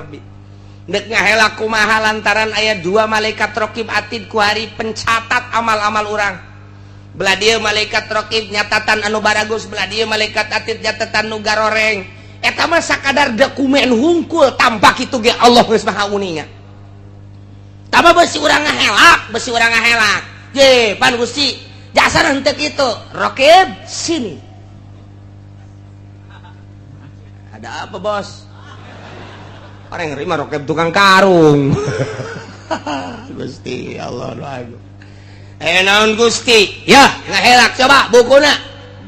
Nabi. Dek ngahela kumaha lantaran aya dua malaikat rokib atid kuari pencatat amal-amal urang. Belah dieu malaikat rokib nyatatan anu baragus, belah dieu malaikat atid nyatatan nu garoreng. Eta mah sakadar dokumen hungkul tanpa kitu ge Allah geus maha uninga. Tama besi urang ngahelak, besi urang ngahelak. Je, pan Gusti, jasa henteu kitu. Rokib sini. Ada apa, Bos? Orang yang nerima rokib tukang karung. Gusti Allah nu agung. Eh naon Gusti? Ya, ngahelak coba bukuna.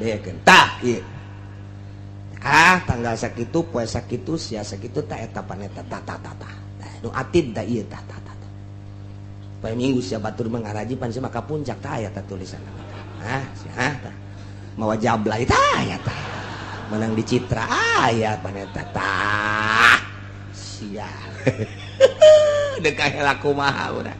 Bekeun. Tah, ieu. Ah, tanggal sakitu, poe sakitu, sia sakitu tah eta paneta tah tah tah tah. Nu atid tah ieu tah tah tah. Poe Minggu sia batur mengaraji pan sia maka puncak tah aya tah tulisan. Hah, sia tah. Mawa jablay tah aya tah. Menang di Citra aya paneta tah. Sia. Dek kahela kumaha urang.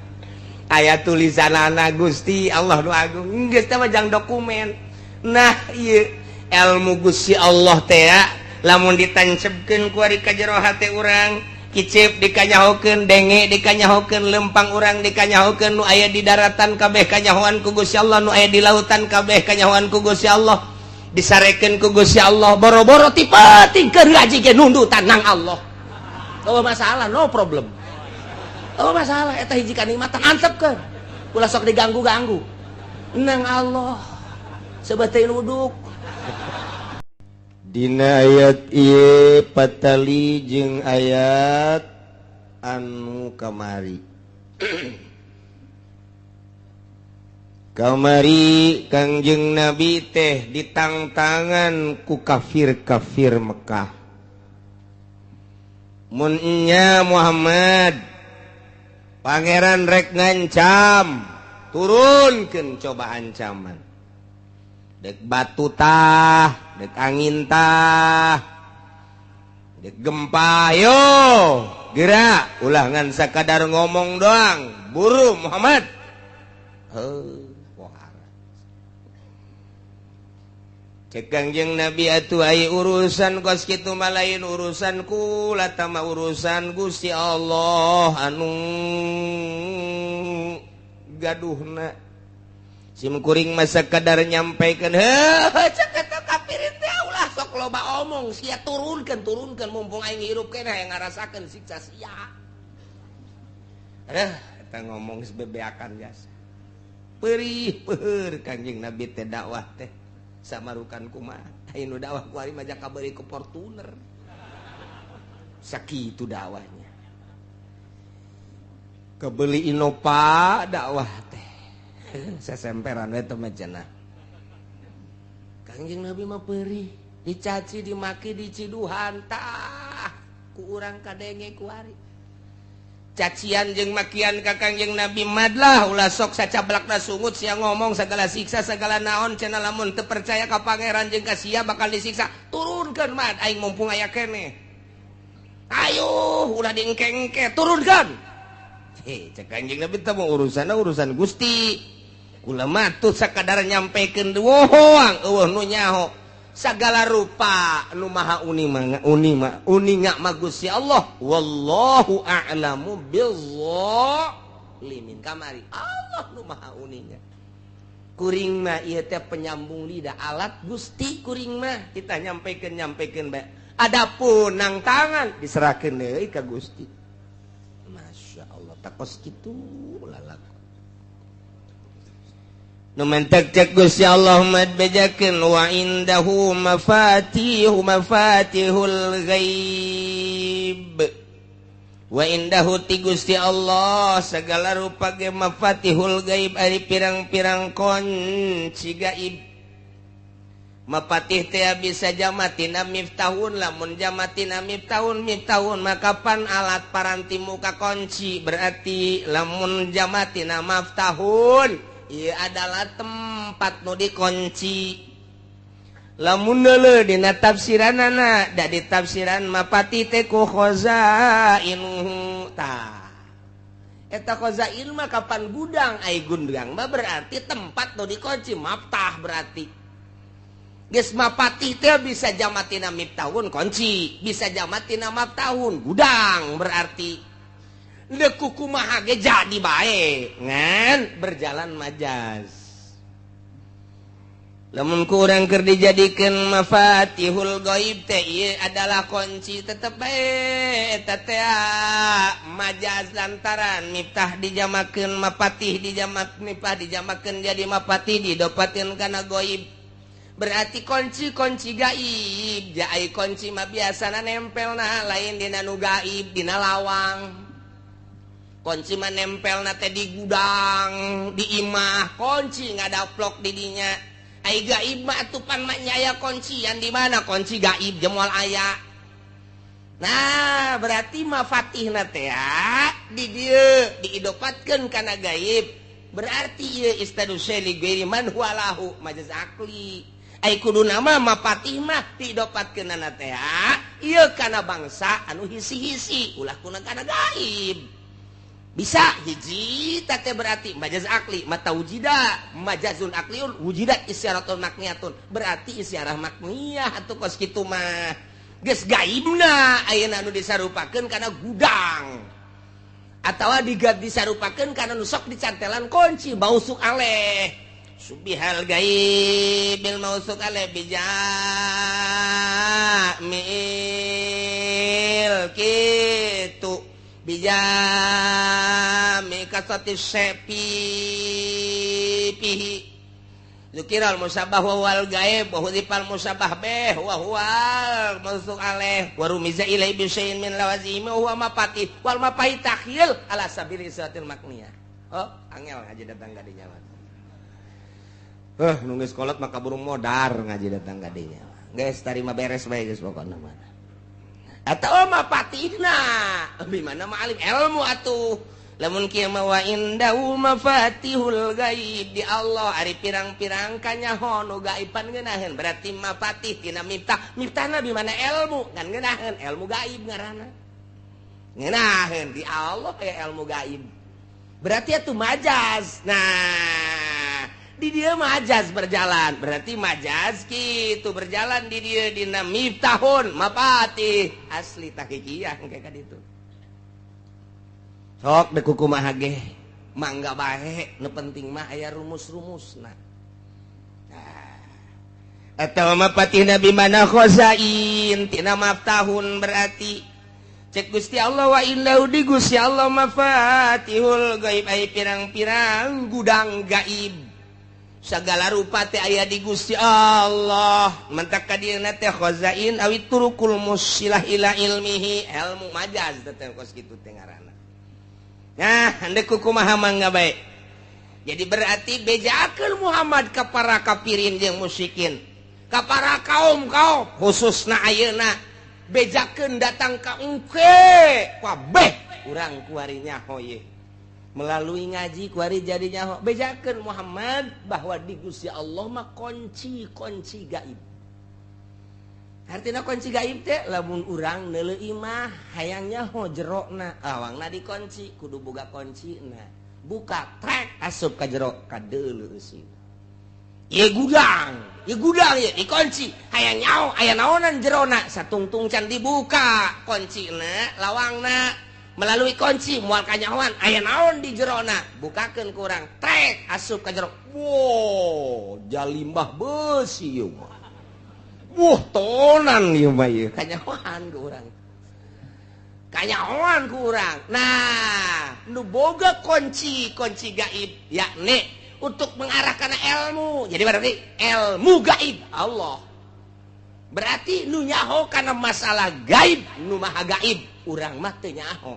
Aya tulisanana Gusti Allah nu agung. Geus teh mah jang dokumen. Nah, ieu ilmu Gusti Allah teh lamun ditancepkeun ku ari ka jero hate urang, kicep dikanyahokeun, denge dikanyahokeun, lempang urang dikanyahokeun, nu aya di daratan kabeh kanyahoan ku Gusti Allah, nu aya di lautan kabeh kanyahoan ku Gusti Allah, disarekeun ku Gusti Allah, boro-boro tipe tingkeun ngaji ge nundutan nang Allah. Oh masalah, no problem. Oh masalah, eta hiji kanikmatan antepkeun. Ulah sok diganggu-ganggu. Nang Allah sebagai nuduk. Dina ayat ieu patali jeung ayat anu kamari. Kamari Kangjeng Nabi teh ditangtangan ku kafir-kafir Mekah. Mun nya Muhammad pangeran rek ngancam, turunkeun coba ancaman. Dek batu tah, dek angin tah, dek gempa, yo gerak, ulah ngan sakadar ngomong doang, buru Muhammad. Heuh, cek Kangjeng Nabi atuh ai urusan kos kitu mah lain urusan kula tama urusan Gusti Allah anu gaduhna. Sim kuring mah sakadar nyampaikan, heuh cek eta kafirin teh ulah sok loba omong, sia turunkeun turunkeun mumpung aing hirup keneh hayang ngarasakeun siksa sia. Aduh, eta ngomong geus bebeakan jasa. Perih peuheur Kangjeng Nabi teh dakwah teh. Samarukan kumaha aya nu dakwah ku ari mah kabari ku Fortuner. Sakitu dakwahnya. Kebeli Innova dakwah teh. Sesemperan we teh mah cenah. Kangjeng Nabi mah perih, dicaci, dimaki, diciduhan tah ku urang kadenge ku ari. Cacian jeung makian ka Kangjeng Nabi madlah ulah sok sacablakna sungut sia ngomong segala siksa segala naon cenah lamun teu percaya ka pangeran jeung ka sia bakal disiksa. Turunkeun mad aing mumpung aya keneh. Ayo ulah diengke-engke turunkeun. Heh cek Kangjeng Nabi teh urusanna urusan Gusti. Kula mah tuh sakadar nyampekeun doang eueuh nu nyaho. Segala rupa nu maha uni mah uni mah uninga mah Gusti Allah wallahu a'lamu bizzalimin kamari Allah nu maha uninga kuring mah ieu teh penyambung lidah alat Gusti kuring mah kita nyampekeun nyampekeun bae adapun nang tangan diserahkeun deui ka Gusti. Masya Allah takos kitu lalakon nu mentek cek Gusti Allah mad bejakeun wa indahu mafatihu mafatihul ghaib wa indahu ti Gusti Allah segala rupa ge mafatihul ghaib ari pirang-pirang kunci gaib. Mapatih teh bisa jamatina miftahun lamun jamatina miftahun miftahun maka pan alat paranti muka kunci berarti lamun jamatina maftahun ieu adalah tempat nu dikunci. Lamun deuleu dina tafsiranana da ditafsiran mapati teh ku khazainuhu tah eta khazain mah kapan gudang ai gudang mah berarti tempat nu dikunci maftah berarti. Geus mapatih teh bisa jamatina miftahun kunci, bisa jamatina maftahun gudang berarti. Deuk kumaha ge jadi bae, ngan berjalan majaz. Lamun kurang keur dijadikeun mafatihul ghaib teh ieu adalah kunci tetep bae eta teh majaz lantaran miftah dijamakeun mapatih dijamak miftah dijamakeun jadi mapatih didopateun kana ghaib. Berarti kunci-kunci gaib, jai kunci mah biasana nempelna lain dina nu gaib, dina lawang. Kunci mah nempelna teh di gudang, di imah, kunci ngadaplok di dinya. Ai gaib mah atuh pan mah nya aya kuncian di mana kunci gaib jeung moal aya. Nah, berarti mafatihna teh di dieu diidopatkeun kana gaib. Berarti ieu istadu syai ghairi man huwa lahu majaz akli. Ai kudu nama mapatih mah didopatkeunana teh ieu kana bangsa anu hisi-hisi ulah kuna kana gaib. Bisa hiji teh berarti majaz akli mata wujida majazun akliun wujidat isyaratun makniyatun berarti isyarah makniyah atuh kos kitu mah. Geus gaibna ayeuna anu disarupakeun kana gudang atawa disarupakeun kana nu sok dicantelan kunci mausuk aleh. Subihal gaibil mausuk aleh bijamil kitu bijami kasati sepi pihi zukiral musabah wa wal gaib wa hudifal musabah beh wa huwal mausuk aleh wa rumiza ilai bisyai'in min lawazimi wa huwa mapatih wal mapahi takhyil ala sabili satil makniyah. Oh, angel ngaji datang ka dinya mah. Nunggu sekolah maka burung modar ngaji datang kadinya. Guys, tarima beres bae geus pokona mah. Atawa mapatihna, di mana mah alim ilmu atuh. Lamun kieu mah wa indahu mafatihul gaib di Allah ari pirang-pirang kanyaho nu gaiban ngeunaheun berarti mafatih tina miftah. Miftahna di mana ilmu kan ngeunaheun ilmu gaib ngaranna. Ngeunaheun di Allah aya ilmu gaib. Berarti atuh majaz. Nah, di dia majaz berjalan berarti majaz gitu berjalan di dia dina miftahun mapatih asli tahqiqiyah kayak kaditu sok deuk kumaha ge mangga bae nu penting mah aya rumus-rumusna. Nah atawa mapatih nabi mana khazain tina maftahun berarti cek Gusti Allah wa innahu di Gusti Allah mafatihul gaib ai pirang-pirang gudang gaib segala rupa teh aya di Gusti Allah mentak ka dieuna teh khazain awi turukul musilah ila ilmihi ilmu majaz teh kos kitu teh ngaranna. Nah handek kumaha mangga bae. Jadi berarti bejakeun Muhammad ka para kafirin jeung musyrikin ka para kaum-kaum khususna ayeuna bejakeun datang ka engke kabeh urang kuari nyaho ye. Melalui ngaji kuari jadi nyaho bejakeun Muhammad bahwa di Gusti Allah mah kunci-kunci gaib. Artina kunci gaib teh lamun urang neuleuh imah hayang nyaho jerokna lawangna dikunci kudu boga kuncina. Buka trek asup ka jero kadeuleuh eusina. Ieu gudang ieu dikunci hayang nyaho aya naonan jerona satungtung can dibuka kuncina lawangna melalui kunci mual kanyahoan aya naon di jerona bukakeun ku urang trek asup ka jero. Wow, jalimbah beusi ieu mah. Wah, tonan ieu mah ieu kanyahoan ku urang. Kanyahoan ku urang. Nah, nu boga kunci-kunci gaib yakni untuk mengarah kana ilmu. Jadi berarti ilmu gaib Allah. Berarti nu nyaho kana masalah gaib, nu maha gaib urang mah teu nyaho.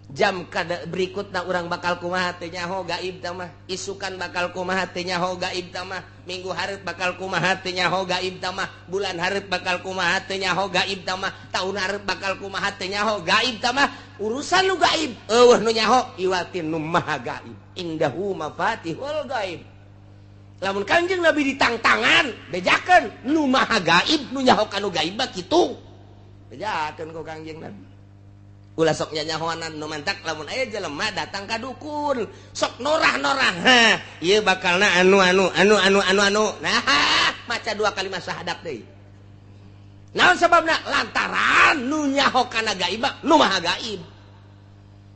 Jam kada berikutna urang bakal kumaha teu nyaho gaib tah mah, isukan bakal kumaha teu nyaho gaib tah mah, minggu hareup bakal kumaha teu nyaho gaib tah mah, bulan hareup bakal kumaha teu nyaho gaib tah mah, taun hareup bakal kumaha teu nyaho gaib tah mah, urusan nu gaib eueuh nu nyaho iwatin nu maha gaib. Indahu mafatihul gaib. Lamun Kangjeng Nabi ditangtangan bejakeun nu maha gaib nu nyaho kanu gaib mah kitu. Bejakeun ku Kangjeng Nabi. Ulah sok nyanyahoanan nu mantak lamun aya jelema datang ka dukun sok norah-norah. Hah, ieu bakalna anu anu anu anu anu anu. Nah, Maca dua kalimat syahadat deui. Naon sababna? Lantaran nu nyaho kana gaib nu maha gaib.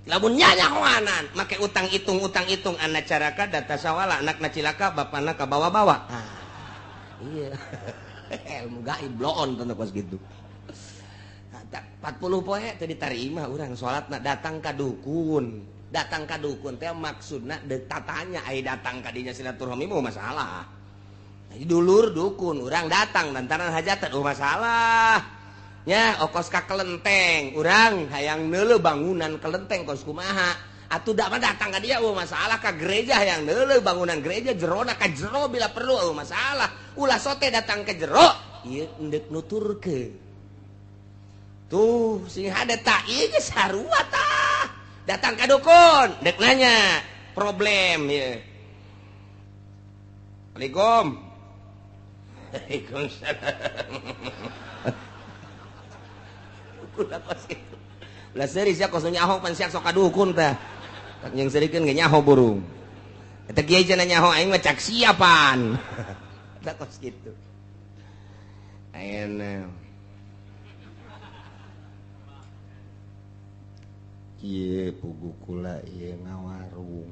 Lamun nyanyahoanan make utang hitung anak caraka data sawala anakna cilaka bapana kabawa-bawa. Ah, iya. Ilmu gaib bloon teu kos kitu. 40 poe teu ditarima urang salatna datang ka dukun. Datang ka dukun teh maksudna deuk tatanya ai datang ka dinya silaturahmi mah masalah. Dulur dukun urang datang lantaran hajatan oh masalah. Nya okos ka kelenteng urang hayang neuleuh bangunan kelenteng kos kumaha. Atuh da mah datang ka dia oh masalah ka gereja hayang neuleuh bangunan gereja jerona ka jero bila perlu oh masalah. Ulah sote datang ke jero ieu endek nuturkeun. Tuh sing hade ta ieu geus sarua tah. Datang ka dukun dek nanya problem ieu. Assalamualaikum. Waalaikumsalam. Dukun apa sih? Ulah seuri sia kos nyaho pan sia sok ka dukun tah. Tak jeung seurikeun ge nyaho burung. Eta kiai cenah nyaho aing mah cak siapan. Eta kos kitu. Ayeuna kieu pugu kula ieu ngawarung.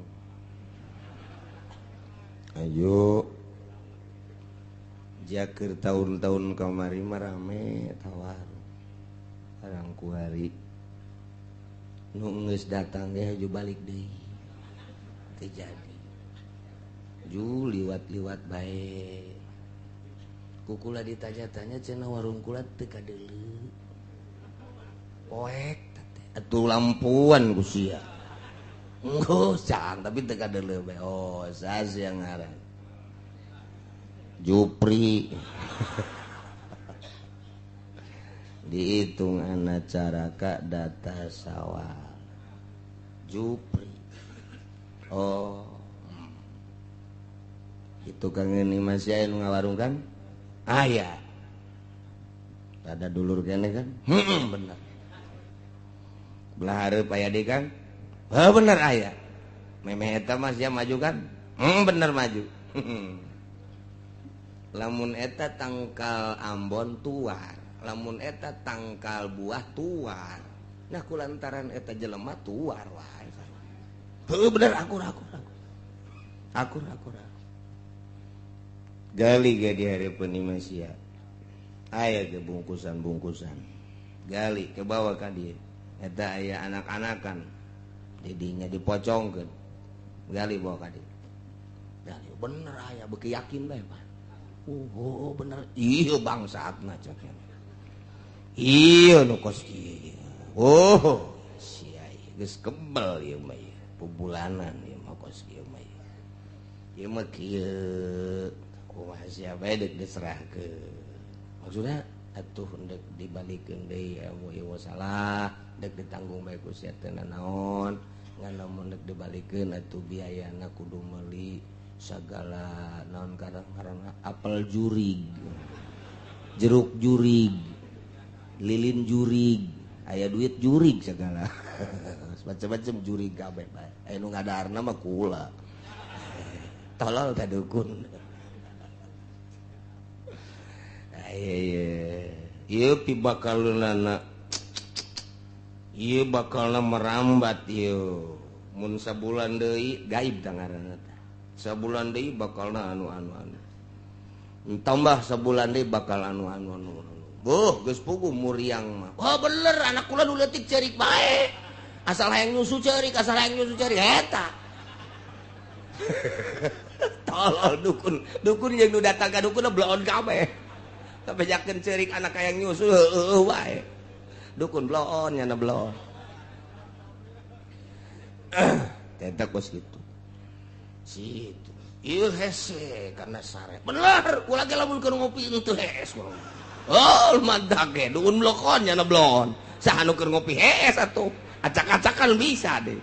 Ayo jakeur tahun-tahun kamari mah rame tawarung. Arang kuari nu geus datang ge haju balik deui. Teu jadi. Ju liwat-liwat bae. Ku kula ditanya-tanya cenah warung kula teu kadeuleu. Poek teh atuh lampuan ku sia. Enggeus cang tapi teu kadeuleu bae. Oh, sas yang ngaran. Jupri. Dihitung anak caraka data sawal. Jupri. Oh. Itu kang ini masih aya nu ngawarung kan? Aya. Ada dulur kene kan? Heeh, bener. Belah hareup aya deui kan? Heuh bener aya. Memeh eta mah sia maju kan? Heeh bener maju. Lamun eta tangkal ambon tuar, lamun eta tangkal buah tuar. Nah kulantaran eta jelema tuar wae. Heuh bener akur akur akur. Akur akur akur. Gali ge di hareupeun imah sia. Aya ge bungkusan-bungkusan. Gali ke bawah ka dieu. Eta aya anak-anakan. Didinya dipocongkeun. Gali bawa ka dieu. Gali bener aya beuki yakin bae Pak. Oh bener iya bangsatna cek. Iya nu kos kieu. Oh sia geus kebel ieu mah ieu. Pubulanan ieu mah kos kieu mah ieu. Ieu mah kieu kumaha sia bae deuk diserahkeun. Maksudna atuh deuk dibalikeun deui ilmu ieu salah, deuk ditanggung bae ku sia teu nanaon. Ngan lamun deuk dibalikeun atuh biayana kudu meuli sagala naon karang-karang apel jurig, jeruk jurig, lilin jurig, aya duit jurig segala. Macam-macam jurig kabeh bae. Aya nu ngadaharna mah kula. Tolol ka dukun. Aya ieu pibakaleunana. Ieu bakalna merambat ieu. Mun sabulan deui gaib tah ngaranna teh. Sabulan deui bakalna anu anu anu. Tambah sabulan deui bakal anu anu anu. Boh, geus puguh muriang mah. Wah bener anak kula nu leutik ceurik bae. Asal hayang nyusu ceurik, asal hayang nyusu ceurik eta. Tolol dukun, dukun jeung nu datang ka dukun bloon kabeh. Kabejakeun ceurik anak hayang nyusu heueuh wae. Dukun bloon nyana bloon. Eta kos kitu. Situ. Ieu hese karena sare. Bener, kula ge lamun keur ngopi henteu hees kula. Oh, mantak ge dukun blokon nyana bloon. Saha nu keur ngopi hees atuh. Acak-acakan bisa deh.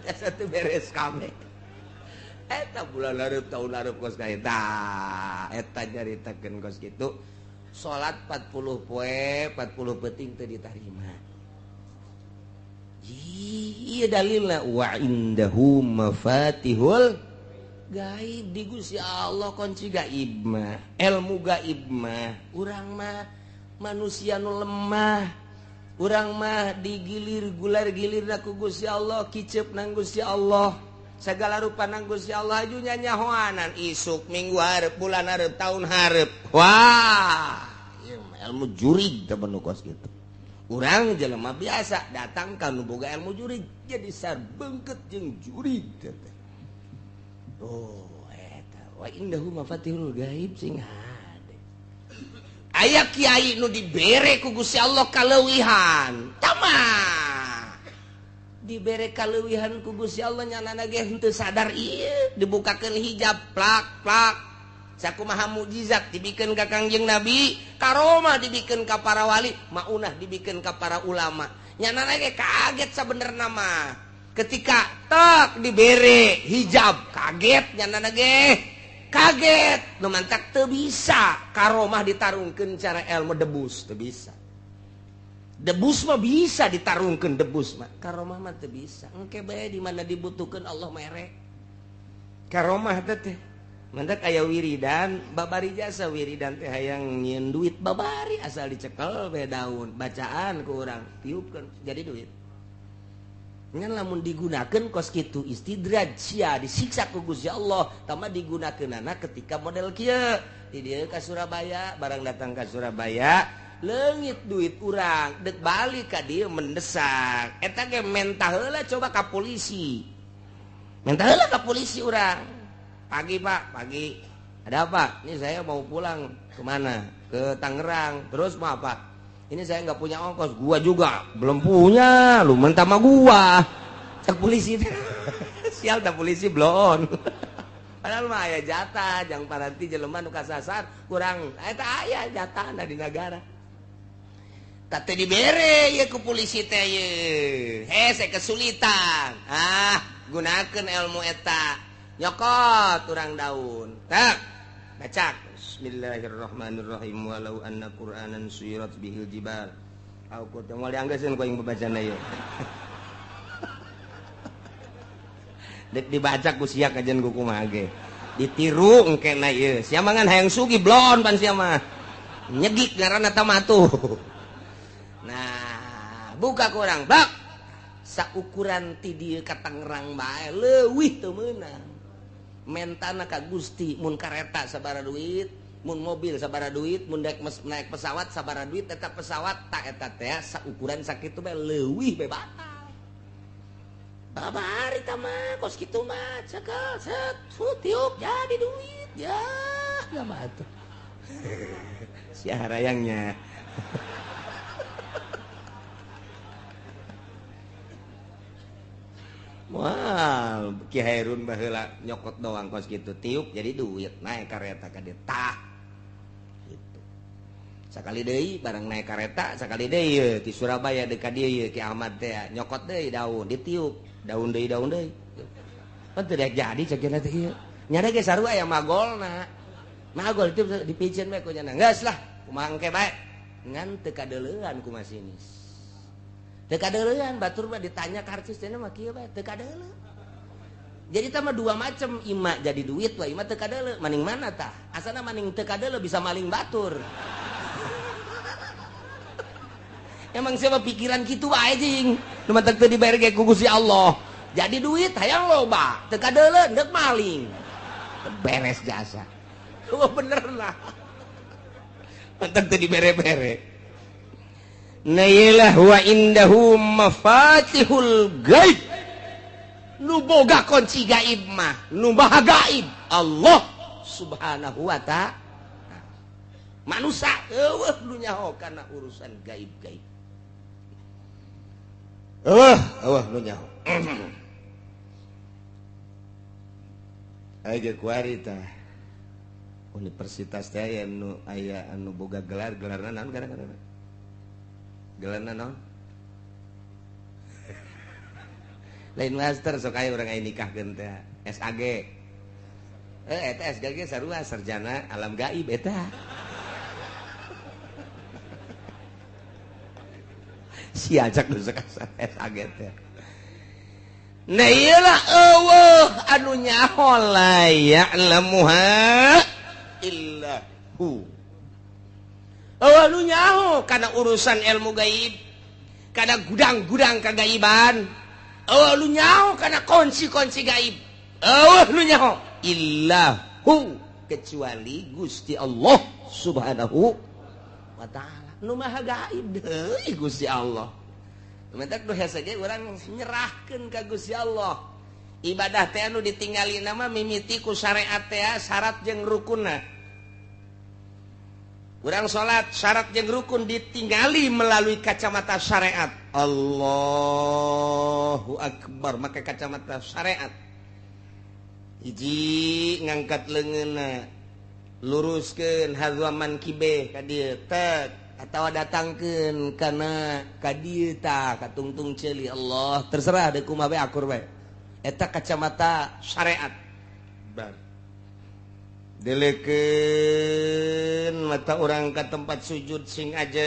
Eta teh beres kabeh. Eta bulan hareup tahun hareup kos ka eta. Eta nyaritakeun kos kitu. Salat 40 poe, 40 peuting teu ditarima. Iya dalilna wa indahu mafatihul Gaib di Gusti Allah kunci gaib mah, ilmu gaib mah. Urang mah manusia nu lemah. Urang mah digilir gular gilir ku Gusti Allah, kicep nang Gusti Allah. Segala rupa nang Gusti Allah aju nyanyahoanan isuk minggu hareup bulan hareup tahun hareup. Wah, ieu mah ilmu jurig teh nu kos kitu. Urang jelema biasa datang ka nu boga ilmu jurig jadi sarbengket jeung jurig teh. Oh, eta wa indahu mafatihul gaib sing hade. Aya kiai nu dibere ku Gusti Allah kaleuwihan. Tamah. Dibere kaleuwihan ku Gusti Allah nyanana ge henteu sadar ieu dibukakeun hijab plak-plak. Sakumaha mukjizat dibikeun ka Kangjeng Nabi, karomah dibikeun ka para wali, maunah dibikeun ka para ulama. Nyanana ge kaget sabenerna mah. Ketika tak dibere hijab kaget nyanana ge kaget nu mantak teu bisa karomah ditarungkeun cara ilmu debus teu bisa. Debus mah bisa ditarungkeun debus mah, karomah mah teu bisa. Engke bae di mana dibutuhkeun Allah mere. Karomah teh mantak aya wiridan babari jasa wiridan teh hayang nyieun duit babari asal dicekel bae daun bacaan ku urang tiupkeun jadi duit. Ngan lamun digunakeun kos kitu istidraj sia disiksa ku Gusti Allah tama digunakeunana ketika model kieu di dieu ka Surabaya barang datang ka Surabaya leungit duit urang dek balik ka dieu mendesak eta ge mentah heula coba ka polisi mentah heula ka polisi urang pagi Pak pagi ada apa ini saya mau pulang kemana ke Tangerang terus mau apa ini saya nggak punya ongkos, gua juga belum punya, lu mentah sama gua. Cek polisi, sial dah polisi blon. Padahal mah aya jatah, jang paranti jelema nu kasasar kurang, eta aya jatah di negara. Tah teu dibere ye ku polisi teh ye. Hese kesulitan. Ah, gunakeun ilmu eta. Nyokot urang daun. Tak, baca. Bismillahirrahmanirrahim walau anna qur'anan suyirat bihil jibal au qut moal dianggeuskeun ku aing babacana ieu dek dibaca ku sia kajian ku kumaha ge ditiru engkena ieu sia mah ngan hayang sugih blon pan sia mah nyegik ngaranna tamatuh. Nah buka ku urang bak saukuran ti dieu ka Tangerang bae leuwih teu meunang mentana ka Gusti mun kareta sabaraha duit mun mobil sabaraha duit mun naik pesawat sabaraha duit eta pesawat tak eta teh saukuran sakitu bae leuwih bae batal babari tah mah kos kitu mah cekel set tiup jadi duit ya mah atuh sia harayangnya. Wah, Ki Hairun baheula nyokot doang kos kitu tiup jadi duit naik kareta ka dieu tah gitu. Sakali deui barang naik kareta sakali deui ye ti Surabaya deui ka dieu ye Ki Ahmad teh nyokot deui daun ditiup daun deui daun deui. Pan teu jadi cek teh ieu. Nyana ge sarua aya magolna. Magol itu dipiceun bae ku nyana. Geus lah kumaha engke bae. Ngan teu kadeuleuan ku masinis. Teu kadeuleuan batur mah ditanya karcis teh mah kieu bae teu kadeuleu. Jadi tah mah dua macam ima jadi duit wa ima teu kadeuleu maning mana tah? Asana maning teu kadeuleu bisa maling batur. Emang siapa pikiran kitu wae jing. Nu mantak teu dibayar ge ku Gusti Allah. Jadi duit hayang loba, teu kadeuleu deuk maling. Beres jasa. Oh bener lah. Mantak teu dibere-bere. Nailah wa indahu mafatihul gaib. Nu boga kunci gaib mah, nu maha gaib Allah Subhanahu wa ta'ala. Manusia eueuh nu nyaho kana urusan gaib-gaib. Eueuh, eueuh nu nyaho. Aya ge kuari tah. Universitas teh aya nu aya anu boga gelar, gelarna naon gara-gara? Gelarna naon? Lain master sok aya urang aya nikahkeun teh SAG. Eta SAG sarua sarjana alam gaib eta. Si ajak nu SAG teh. Nah iyalah eueuh anu nyaho la ya'lamuha illa hu. Eueuh nu nyaho kana urusan ilmu gaib, kana gudang-gudang kagaiban. Eueuh nu nyaho kana kunci-kunci gaib. Eueuh nu nyaho illa hu, kecuali Gusti Allah Subhanahu wa ta'ala. Nu maha gaib deui Gusti Allah. Mentak duh saja orang nyerahkeun ka Gusti Allah. Ibadah teh anu ditingali nama mimiti ku syariat teh syarat jeung rukunna. Urang salat syarat jeung rukun ditingali melalui kacamata syariat. Allahu akbar, make kacamata syariat. Hiji ngangkat leungeunna, luruskeun hadzaman kibe ka dieu tek atawa datangkeun kana ka dieu tah ka tungtung ceuli Allah, terserah deui kumaha bae akur bae. Eta kacamata syariat. Bar delekeun mata urang ka tempat sujud sing ajeg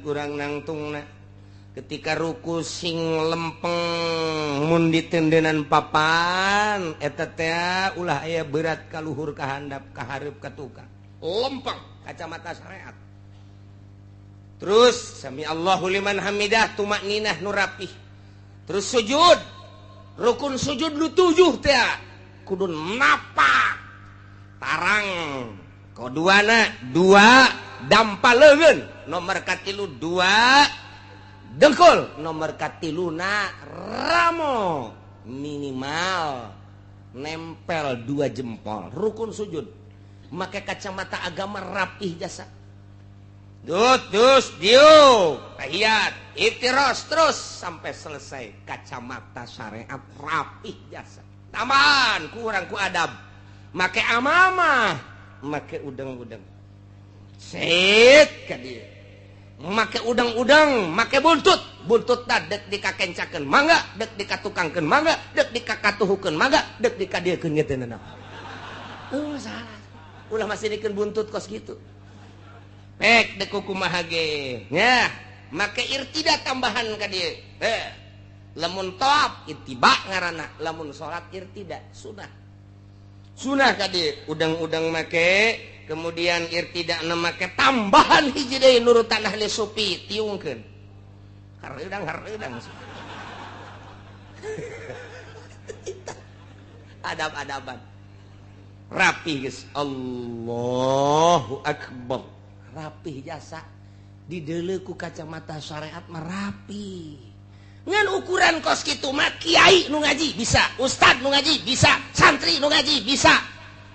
urang nangtungna. Ketika ruku sing lempeng mun ditendenan papan eta teh ulah aya berat ka luhur ka handap ka hareup ka tukang. Lempeng kacamata syariat. Terus sami Allahu liman hamidah tumakninah nu rapih. Terus sujud, rukun sujud nu 7 teh kudu napak tarang koduana 2 dampa leungeun, nomor katilu 2 dengkul, nomor katiluna ramo minimal nempel 2 jempol. Rukun sujud make kacamata agama rapih jasa. Terus diu tahiyat itiros terus sampai selesai kacamata syariat rapih jasa. Taman kurang ku adab make amamah make udang-udang set ka dieu make udang-udang make buntut buntut ta dek dikakencakeun mangga dek dikatukangkeun mangga dek dikakatuhukeun mangga dek dikadiekeun ge teu nanaon. Salah ulah masih dikeun buntut kos gitu. Pek dek kumaha ge nya make irtida tambahan ka dieu. Lamun tawaf ittiba ngaranna, lamun salat irtida sunah. Sunah ka dieu udang-udang make, kemudian irtida na make tambahan hiji deui nurutan ahli sufi tiungkeun. Hareudang-hareudang. Adab-adaban. Rapih geus Allahu akbar. Rapih jasa dideuleu ku kacamata syariat mah rapi. Ngan ukuran kos kitu mah kiai nu ngaji bisa, ustad nu ngaji bisa, santri nu ngaji bisa,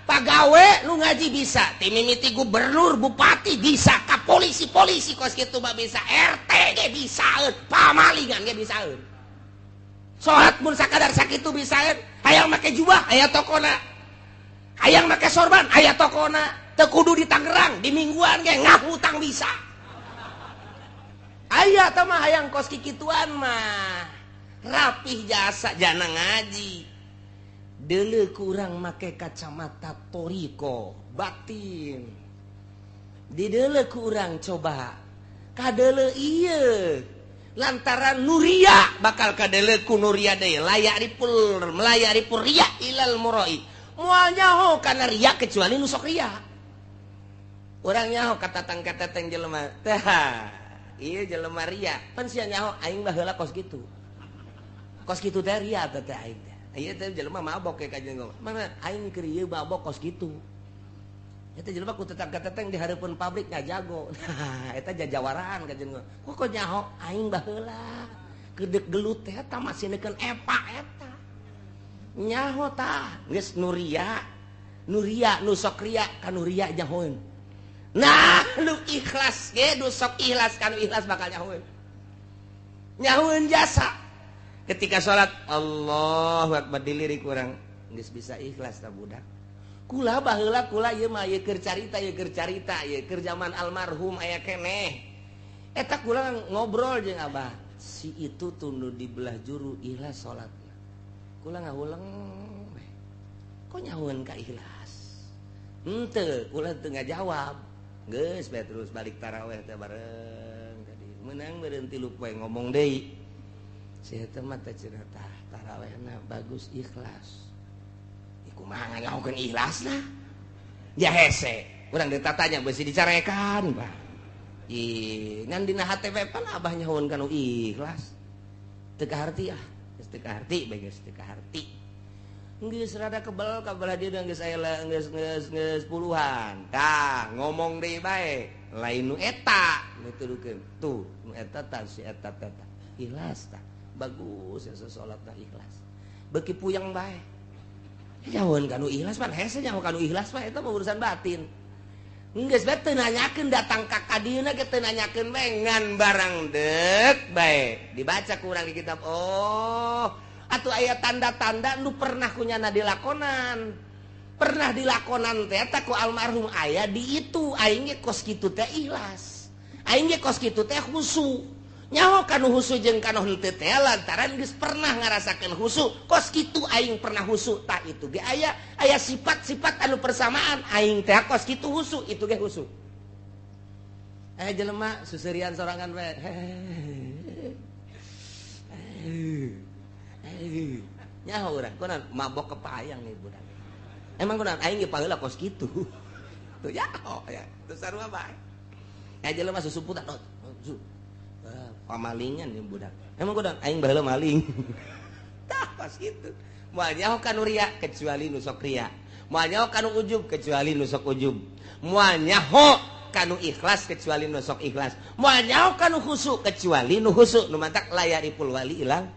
pagawe nu ngaji bisa, ti mimiti gubernur, bupati bisa, ka polisi-polisi kos kitu mah bisa, RT ge bisaeun, pamalingan ge bisaeun. Salat mun sakadar sakitu bisaeun, hayang make jubah aya tokona. Hayang make sorban aya tokona, teu kudu di Tangerang, di Mingguan ge ngahutang bisa. Aya tah mah hayang kos kikituan mah. Rapih jasa jana ngaji. Deuleu kurang make kacamata toriko batin. Dideuleu kurang coba. Kadeuleu ieu. Lantaran nuria bakal kadeuleu ku nuria deui layak ripul melayak ripul riya ilal muroi. Moal nyaho kana riya kecuali nu sok riya. Urang nyaho katatang-katatang jelema. Tah, ieu jelema riya. Pan sia nyaho aing baheula kos kitu. Kos kitu teh riya teh aing teh. Ieu teh jelema mabok ke kajian ngomong. Mana aing keur ieu mabok kos kitu. Eta jelema ku tetang-katetang di hareupeun pabrik ngajago. Nah, eta jajawaraan kajian ngomong. Kok nyaho aing baheula kedek gelut teh eta masih neukeun epa eta. Nyaho tah geus nuria nuria nu sok ria ka nu ria nyahoeun. Nah nu ikhlas ge nu sok ikhlas ka nu ikhlas bakal nyahoeun. Nyahoeun jasa ketika salat Allahu akbar dilirik urang geus bisa ikhlas ta budak. Kula baheula kula ieu mah ieu keur carita ieu keur carita ieu keur zaman almarhum aya keneh. Eta kula ngobrol jeung abah si itu tunduh di belah juru ikhlas salat. Kula ngahuleng kok nyahueun ka ikhlas henteu kula teu ngajawab geus bae terus balik taraweh teh bareng tadi menang meureun 3 poe ngomong deui Si eta mah teh cenah tah tarawehna bagus ikhlas. Kumaha nganyahokeun ikhlasna? Ya hese. Urang ditatanya beusi dicarekan, Pak. Ih, ngan dina hate we pan abah nyahoeun kana ikhlas. Teu kaharti ah, geus teu kaharti bae geus teu kaharti. Geus rada kebel ka belah dieu geus aya geus geus geus puluhan. Tah, ngomong deui bae, lain nu eta nutudukeun. Tuh, nu eta tah si eta teh. Ikhlas tah. Bagus ya salatna ikhlas. Beuki puyeng bae. Nyahoeun kanu ikhlas pan hese nyaho kanu ikhlas mah eta mah urusan batin. Geus bae teu nanyakeun datang ka kadieuna ge teu nanyakeun bae ngan barang deuk bae. Dibaca ku urang di kitab. Oh, atuh aya tanda-tanda nu pernah kunyana dilakonan. Pernah dilakonan teh eta ku almarhum aya di itu aing ge kos kitu teh ikhlas. Aing ge kos kitu teh khusu. Nyaho kanu husu jeung kanu henteu teh lantaran geus pernah ngarasakeun husu kos kitu aing pernah husu tah itu ge aya aya sifat-sifat anu persamaan aing teh kos kitu husu itu ge husu. Jelema susurian sorangan we. Nyaho urang kunaon mabok kepayang nih budak. Emang kunaon aing ge paheula kos kitu. Tuh nyaho ya tuh sarua bae. Jelema susumputan pamalingan yang budak. Emang kudu aing baheula maling. Tah pas kitu. Moal nyaho kanu ria kecuali nu sok ria. Moal nyaho kanu ujub kecuali nu sok ujub. Moal nyaho kanu ikhlas kecuali nu sok ikhlas. Moal nyaho kanu khusu kecuali nu khusu. Nu mantak layaripul wali ilang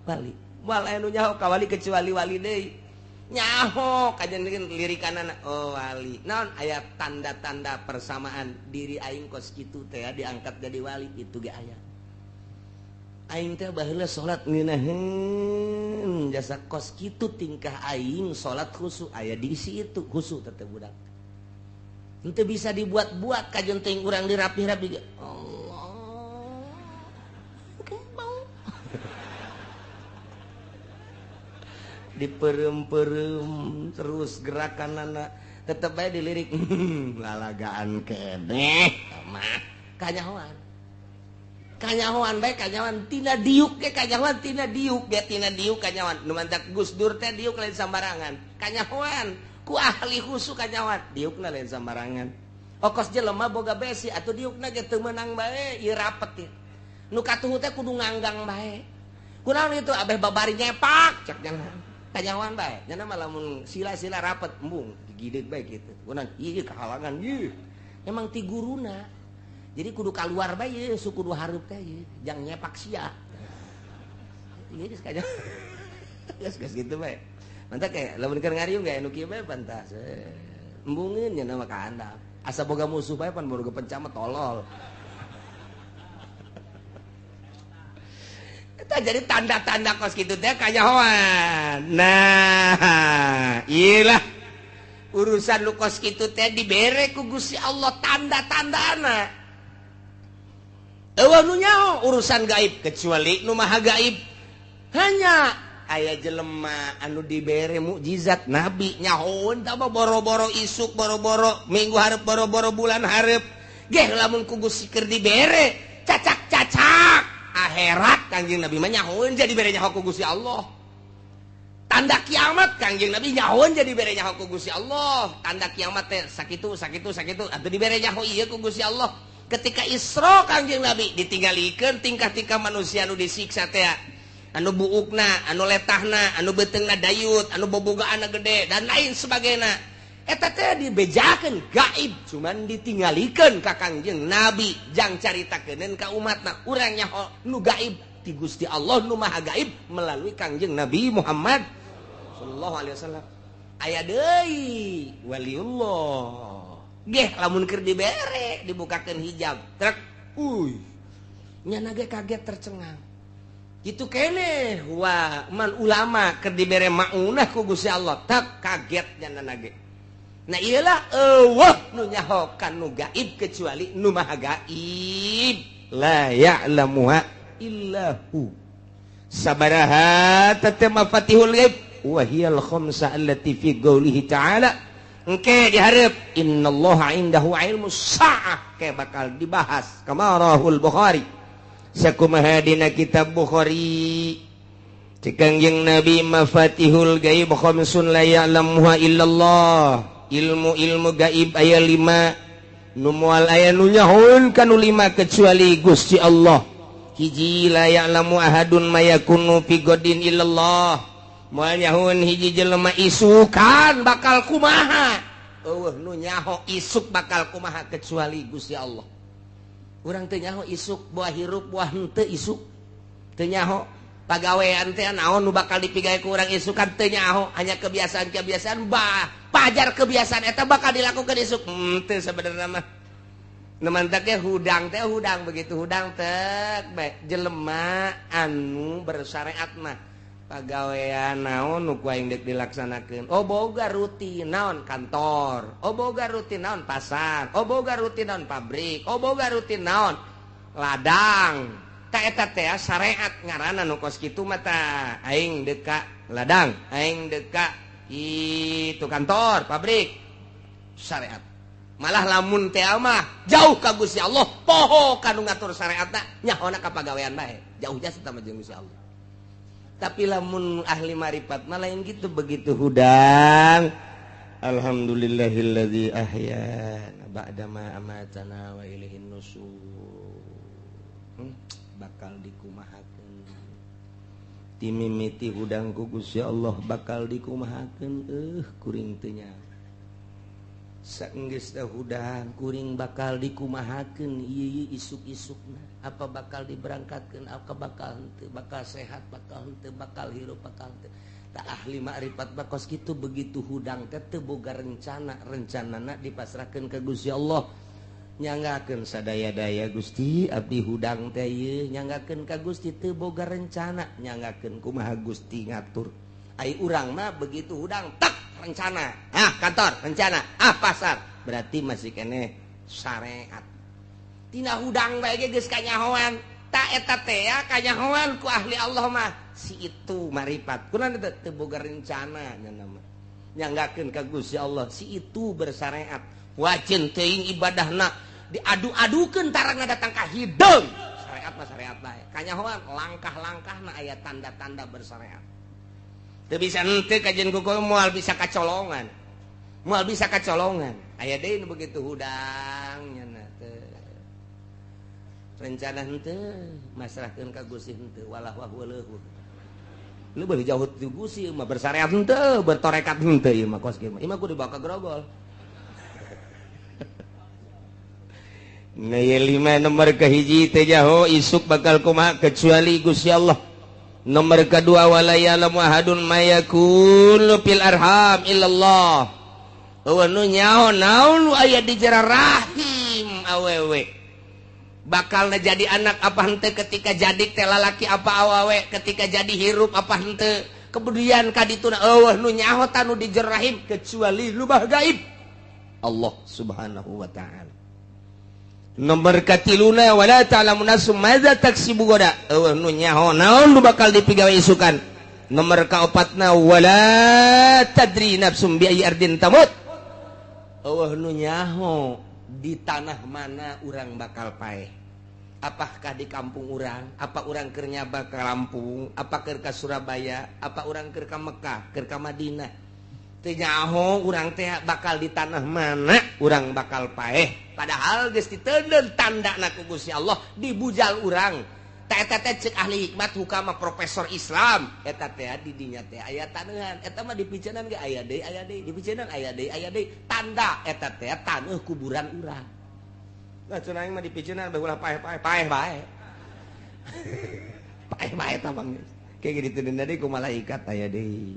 wali. Moal aya nu nyaho ka wali kecuali wali deui. Nyaho kajen lirikanana oh wali. Naon aya tanda-tanda persamaan diri aing kos kitu teh diangkat jadi wali itu ge aya. Aing teh baheula salat ngeunaheun jasa kos kitu tingkah aing salat khusu aya diisi itu khusu teh budak. Henteu bisa dibuat-buat kajen teuing urang dirapih-rapi ge. Allah. Diperem-perem terus gerakan anak tetep aja dilirik lalagaan keneh mah kanyahoan kanyahoan bae kanyahoan tina diuk ge kanyahoan tina diuk ge tina diuk kanyahoan nu mantak Gus Dur teh diuk lain sambarangan kanyahoan ku ahli khusu kanyahoan diukna lain sambarangan okos jelema boga besi atuh diukna ge teu meunang bae ieu rapet ieu nu katuhu teh kudu nganggang bae kunaon itu abeh babari nyepak cek jangan kanyahoan bae nya mah lamun sila-sila rapet embung digideug bae kitu kunaon ieu kahalangan ieu emang ti guruna jadi kudu kaluar bae ieu su kudu hareup teh ieu jang nyepak sia ieu geus kanyahoan geus kitu bae mantap kayak lamun keur ngariung ge anu kieu bae pantas embungeun nya mah ka handap asa boga musuh bae pan boga pencamet tolol. Eta jadi tanda-tanda kos kitu teh kanyahoan. Nah, iyalah urusan lu kos kitu teh dibere ku Gusti Allah tanda-tandana. Eueuh nu nyaho urusan gaib kecuali nu maha gaib. Hanya aya jelema anu dibere mukjizat nabi nyahoeun tah boro-boro isuk, boro-boro minggu hareup, boro-boro bulan hareup. Geh lamun ku Gusti keur dibere cacak-cacak akhirat Kangjeng Nabi mah nyahoeun jadi bere nyaho ku Gusti Allah. Tanda kiamat Kangjeng Nabi nyahoeun jadi bere nyaho ku Gusti Allah. Tanda kiamat teh sakitu sakitu sakitu atuh dibere nyaho ieu ku Gusti Allah. Ketika Isra Kangjeng Nabi ditinggalikeun tingkah-tingkah manusia anu disiksa teh anu buukna, anu letahna, anu beuteungna dayut, anu bobogaanna gede dan lain sebagainya. Eta teh dibejakeun gaib cuman ditinggalikeun ka Kangjeng Nabi jang caritakeun ka umatna urang nyaho nu gaib ti Gusti Allah nu maha gaib melalui Kangjeng Nabi Muhammad sallallahu alaihi wasallam. Aya deui waliullah geh lamun keur dibere dibukakeun hijab trek uy nyana ge kaget tercengang kitu keneh wa man ulama keur dibere maunah ku Gusti Allah tak kaget nyana ge. Nah iyalah eueuh nu nyaho kanu gaib kecuali nu maha gaib la ya'lamuha illa hu. Sabaraha tatama fatihul ghaib wa hiyal khamsa allati fi qoulihi ta'ala. Engke dihareup innallaha indahu ilmus saah ke bakal dibahas kamarahul Bukhari. Sakumaha dina kitab Bukhari cek Kangjeng Nabi mafatihul gaib khamsun la ya'lamuha illallah. Ilmu-ilmu gaib aya 5 nu moal aya nu nyahoeun kanu 5 kecuali Gusti Allah. Hiji la ya'lamu ahadun ma yakunu fi godin illallah. Moal nyahoeun hiji jelema isukan bakal kumaha. Eueuh nu nyaho isuk bakal kumaha kecuali Gusti Allah. Urang teu nyaho isuk buah hirup buah henteu isuk. Teu nyaho pagawean teh naon nu bakal dipigawe ku urang isukan teu nyaho, hanya kebiasaan-kebiasaan bah pajar kebiasaan eta bakal dilakukan isuk. Teu sebenarnya mah. Nu mantak ge hudang teh hudang begitu hudang teh bae jelema anu bersyariat mah pagawean naon nu ku aing deuk dilaksanakeun. Oh boga rutin naon kantor, oh boga rutin naon pasar, oh boga rutin naon pabrik, oh boga rutin naon ladang. Ta eta teh syariat ngaranna nu kos kitu mah tah aing deuk ka ladang, aing deuk ka itu kantor, pabrik, syariat. Malah lamun teh mah jauh ka Gusti Allah, poho ka nu ngatur syariatna, nyahona ka pagawean bae, jauh jasa tah mah jeung Gusti Allah. Tapi lamun ahli marifat mah lain gitu, begitu hudang alhamdulillahilladzi ahyana ba'da ma amatana wa ilaihin nusur. Bakal dikumahakeun timimiti hudang ku Gusti Allah bakal dikumahakeun kuring teu nya. Saenggeus teh hudang kuring bakal dikumahakeun ieu isuk-isukna, apa bakal diberangkatkeun, apa bakal henteu, bakal sehat, bakal henteu, bakal hirup, bakal henteu. Tah ahli makrifat bakos kitu begitu hudang teh teu boga rencana, rencanana dipasrahkeun ka Gusti Allah. Nyanggakeun sadaya-daya Gusti abdi hudang teh ieu nyanggakeun ka Gusti teu boga rencana, nyanggakeun kumaha Gusti ngatur. Ai urang mah begitu hudang tak rencana, ah kantor rencana, ah pasar, berarti masih keneh syariat. Tina hudang bae ge geus kanyahoan, ta eta teh kanyahoan ku ahli Allah mah si itu marifat. Kunaon teh teu boga rencana nya mah. Nyanggakeun ka Gusti Allah si itu bersyariat. Wajin teuing ibadahna diadu-adukeun tarangna datang ka hideung. Syariat mah syariat bae. Kanyahoan langkah-langkahna aya tanda-tanda bersyariat. Teu bisa henteu kajian ku moal bisa kacolongan. Moal bisa kacolongan. Aya deui nu begitu hudang nya teh. Rencana henteu masrahkeun ka Gusti henteu walah wah leuhur. Lu beuh jauh ti Gusti mah bersyariat henteu, bertorekat henteu ieu mah kos kieu mah. Ieu mah kudu dibawa ka grogol. Nah, ieu 5 nomor kahiji teh jaho isuk bakal kumaha kecuali Gusti Allah. Nomor kedua wala ya'lamu ahadun ma yakunu fil arham illallah. Eueuh nu nyaho naon nu aya di jero rahim awewe. Bakal jadi anak apa henteu ketika jadi teh lalaki apa awewe, ketika jadi hirup apa henteu. Kemudian ka dituna eueuh nu nyaho tanu di jero rahim kecuali lubah gaib Allah Subhanahu wa ta'ala. Nomor katiluna wala ta'lamu nafsum madza taksibu gada. Eueuh nu nyaho naon nu bakal dipigawe isukan. Nomor kaopatna wala tadri nafsum bi ayyi ardin tamut. Eueuh nu nyaho di tanah mana urang bakal paeh. Apakah di kampung urang, apa urang keur nyaba ka Lampung, apa keur ka Surabaya, apa urang keur ka Mekah, keur ka Madinah. Teu nyaho urang teh bakal di tanah mana urang bakal paeh. Padahal geus diteundeun tandana ku Gusti Allah dibujal urang. Ta eta teh ceuk ahli hikmat hukama profesor Islam. Eta teh di dinya teh aya taneuhan. Eta mah dipiceunan ge aya deui, dipiceunan aya deui. Tanda eta teh taneuh kuburan urang. Nah cenah aing mah dipiceunan bae ulah paeh-paeh, paeh bae. Paeh bae eta mah. Kayak gitu diteundeun deui ku malaikat aya deui.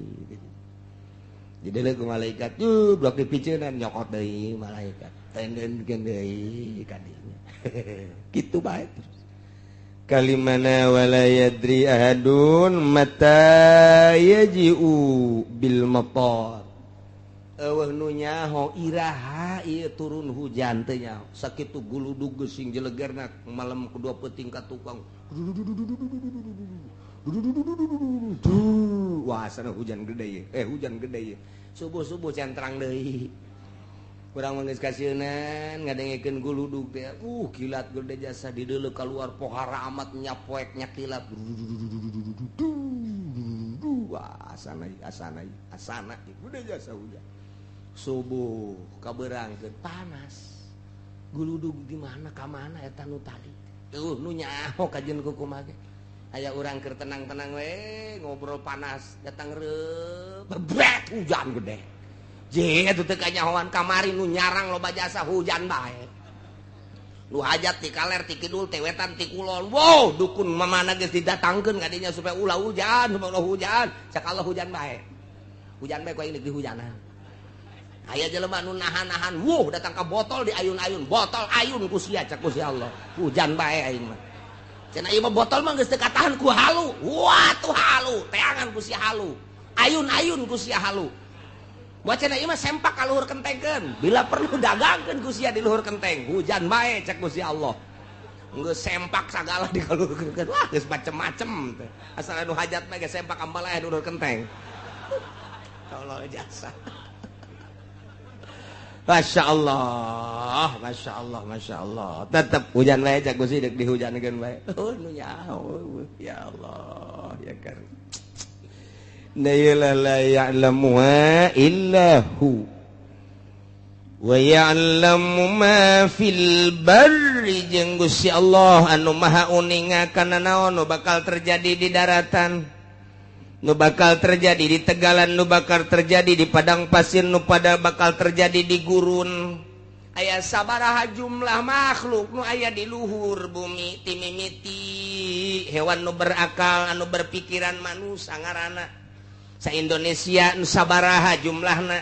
Jadi leuh ku malaikat, yuh blok dipiceunan nyokot deui malaikat. Tendenkeun deui ka dinya. Kitu bae terus. Kalimana wala yadri ahadun mata yaji'u bil matar. Eueuh nu nyaho iraha ieu turun hujan teh nyaho. Sakitu guludug geus sing jelegerna malam kedua peuting ka tukang. Wah, sana hujan gede ye. Hujan gede ye. Subuh-subuh can terang deui. Urang mah geus kasieunan ngadengekeun guludug teh. Kilat gede jasa di deuleu kaluar pohara amat nyapoek nyakilap. Wah, asana asana asana gede jasa hujan. Subuh kaberangkeun panas. Guludug di mana ka mana eta nu tadi. Tuh nu nyaho kajeun kumaha ge. Aya urang keur tenang-tenang we ngobrol panas datang reup bebret hujan gede. Je eta teu kanyahoan kamari nu nyarang loba jasa hujan bae. Nu hajat ti kaler ti kidul ti wetan ti kulon. Wow, dukun mamana geus didatangkeun ka dinya supaya ulah hujan, supaya ulah hujan. Cak Allah hujan bae. Hujan bae ku aing deuk dihujanan. Aya jelema nu nahan-nahan, wuh datang ka botol di ayun-ayun, botol ayun ku sia cak ku si Allah. Hujan bae aing mah. Cenah ieu mah botol mah geus teu katahan ku halu. Wah tuh halu, teangan ku si halu. Ayun-ayun ku sia halu. Buat cenah ieu mah sempak ka luhur kentengkeun. Bila perlu dagangkeun ku sia di luhur kenteng. Hujan bae cek ku si Allah. Geus sempak sagala di luhur kenteng. Wah geus macem-macem teh. Asal anu hajat mah geus sempak ambalaya di luhur kenteng. Allah jasa. Masya Allah, Masya Allah, Masya Allah. Tetap hujan bae cak Gusti deuk dihujankeun bae. Oh nu nyaho ya Allah ya karim. La ya'lamuha illa hu wa ya'lamu ma fil barri jeung Gusti Allah anu maha uninga kana naon nu bakal terjadi di daratan, nu bakal terjadi di tegalan, nu bakal terjadi di padang pasir, nu pada bakal terjadi di gurun. Aya sabaraha jumlah makhluk nu aya di luhur bumi timimiti hewan nu berakal anu berpikiran manusia ngaranna. Sa Indonesia nu sabaraha jumlahna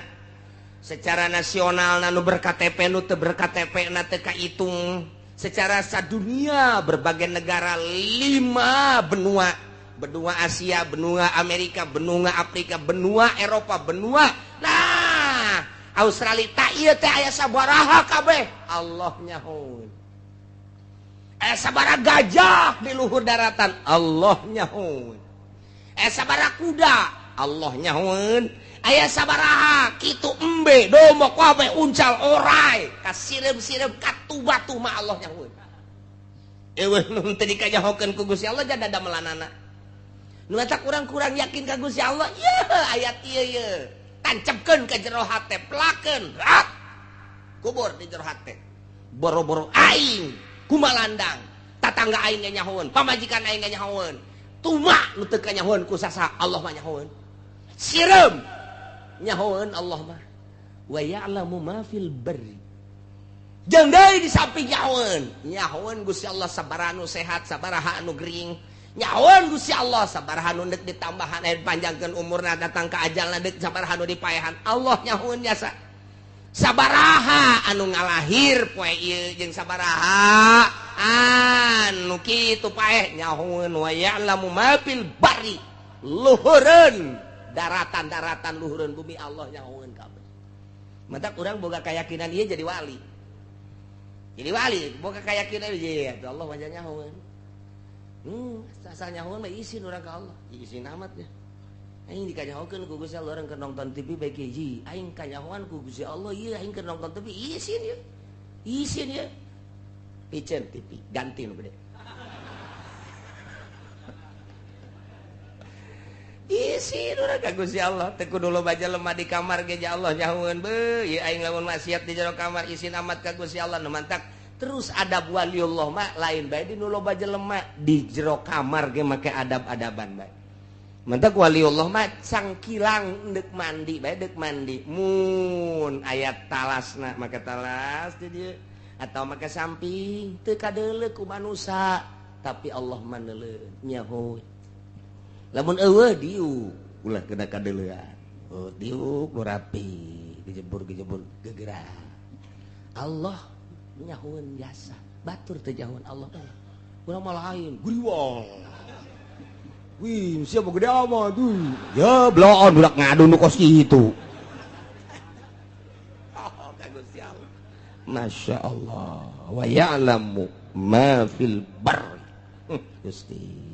secara nasional nu ber-KTP nu teu ber-KTP na teu kaitung, secara sadunia berbagai negara 5 benua, benua Asia, benua Amerika, benua Afrika, benua Eropa, benua nah Australia tak ieu teh aya sabaraha kabeh Allah nyahoeun. Aya sabaraha gajah di luhur daratan Allah nyahoeun. Aya sabaraha kuda Allah nyahoeun. Aya sabaraha kitu embe domba kabeh uncal orai kasireum-sireum katu batu mah Allah nyahoeun. Eueuh nu teu dikanyahokeun ku Gusti Allah jada damelanana. Nu eta kurang-kurang yakin ka Gusti Allah yeuh ayat ieu yeuh tancepkeun ka jero hate pelakeun rak kubur di jero hate boro-boro aing kumalandang tatangga aing ge nyahoeun pamajikan aing ge nyahoeun tuma nu teu kanyahoeun ku sasa Allah mah nyahoeun sireum nyahoeun Allah mah wa ya'lamu ma fil barri jeung deui di samping nyahoeun nyahoeun Gusti Allah sabaraha nu sehat sabaraha anu gering nyahoeun Gusti Allah sabaraha nu deuk ditambahan panjangkeun umurna datang ka ajalna deuk sabaraha nu dipaehan Allah nyahoeun jasa sabaraha anu ngalahir poe ieu jeung sabaraha anu kitu paeh nyahoeun wa ya'lamu ma fil barri luhureun daratan-daratan luhureun bumi Allah nyahoeun kabeh. Mantak urang boga keyakinan ieu jadi wali. Jadi wali boga keyakinan ieu Allah mah nyahoeun. Asal nyahoeun mah isin urang ka Allah. Isin amat ya. Aing dikanyahokeun ku Gusti Allah urang keur nonton TV bae hiji. Aing kanyahoan ku Gusti Allah ieu aing keur nonton TV isin ieu. Isin ieu. Piceun TV ganti nu gede. Isin urang ka Gusti Allah teu kudu loba jelema di kamar ge ja Allah nyahoeun beuh ieu aing lamun maksiat di jero kamar isin amat ka Gusti Allah nu mantak. Terus adab waliullah mah lain bae di nu loba jelema di jero kamar ge make adab-adaban bae. Mantak waliullah mah cangkilang deuk mandi bae deuk mandi mun aya talasna make talas di dieu atau make samping teu kadeuleu ku manusa tapi Allah mah neuleuh nyaho. Lamun eueuh diuk ulah kena kadeuleuan. Oh diuk nu rapi gejebur-gejebur gegerak. Allah nyahoeun jasa batur teu nyahoeun Allah urang mah lain guriwang wih siapa gede amat tuh ya bloon budak ngadu nu kos kitu. Oh ka Gusti Allah Masya Allah wa ya'lamu ma fil barri Gusti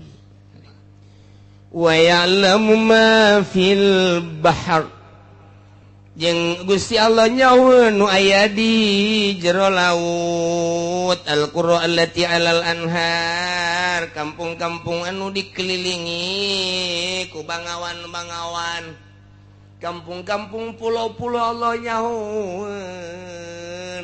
wa ya'lamu ma fil bahr Jeung Gusti Allah nyawa nu aya di jero laut al-qura allati alal anhar kampung-kampung anu dikelilingi ku bangawan-bangawan kampung-kampung pulau-pulau Allah nyahueun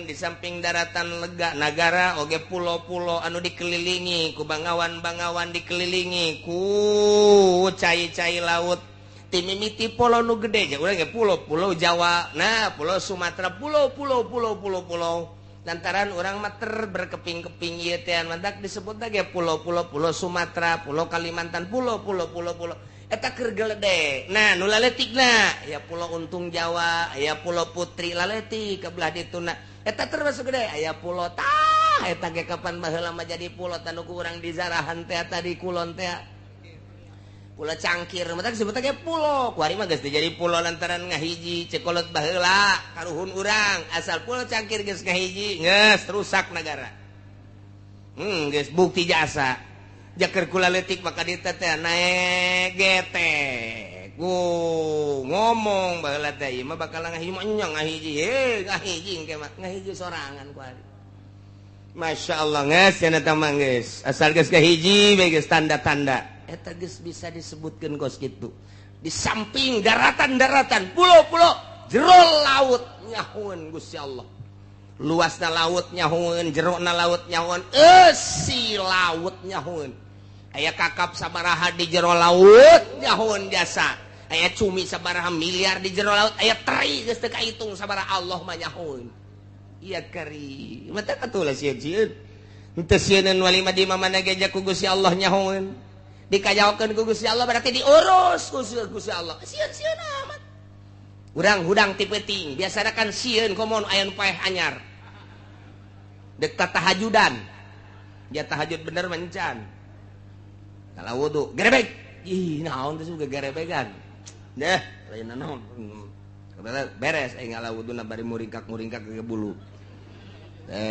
di samping daratan lega nagara oge pulau-pulau anu dikelilingi ku bangawan-bangawan dikelilingi ku cai-cai laut timimiti pulau nu gede urang ge pulau-pulau Jawa nah pulau Sumatera pulau-pulau pulau-pulau pulau lantaran urang mah ter berkeping-keping ieu teh mantak disebut ge pulau-pulau pulau Sumatera pulau Kalimantan pulau-pulau pulau-pulau eta keur geledek nah nu laletikna aya pulau Untung Jawa aya pulau Putri laletik ka belah dituna eta termasuk gede aya pulau tah eta ge kapan baheula mah jadi pulau tanu ku urang di zarahan teh tadi kulon teh pulau Cangkir mata disebut ge pulau kuari mah geus jadi pulau lantaran ngahiji cekolot baheula karuhun urang asal pulau Cangkir geus ngahiji geus rusak negara geus bukti jasa jaker kula leutik maka dieu teh naek getek ngomong baheula teh ieu mah bakal ngahiji mah nya ngahiji heuh ngahiji engke mah ngahiji sorangan kuari Masya Allah geus cenah teh mah geus asal geus ngahiji bae geus tanda-tanda eta geus bisa disebutkeun kos kitu di samping daratan-daratan pulau-pulau jero laut nyahueun Gusti Allah luasna laut nyahueun jerona laut nyahueun eusi laut nyahueun aya kakap sabaraha di jero laut nyahueun jasa aya cumi sabaraha miliar di jero laut aya teri geus teu kahitung sabaraha Allah mah nyahueun ieu kari mata katulah sieun-sieun henteu sieuneun wali mah di mana ge ku Gusti Allah nyahueun dikajaokeun ku Gusti Allah berarti diurus ku Gusti Allah sieun-sieun amat urang hudang ti peuting biasana kan sieun komo aya nu paeh anyar dek tahajudan dia tahajud bener mencan kalau wudu gerebek ih naon teh suka gerebegan deh lain naon beres aing ngala wuduna bari muringkak-muringkak ke bulu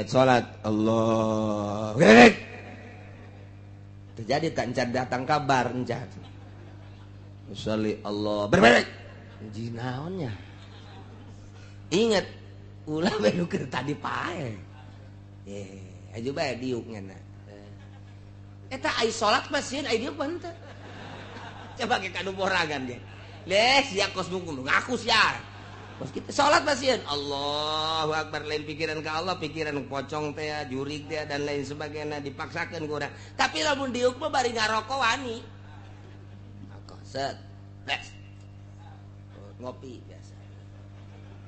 salat Allah gerebek terjadi tak encan datang kabar encan sholli Allah berbalik jinaonnya ingat ulah bae nu keur tadi pae aju bae diuk ngana eta ai salat mah sieun ai diuk mah henteu coba ge kanu borangan ge leh sia kos ngaku sia kos kitu salat mah sieun Allahu akbar lain pikiran ka Allah pikiran pocong teh jurig teh dan lain sebagainya dipaksakeun ku urang tapi lamun diuk mah bari ngaroko wani rokok set les ngopi biasa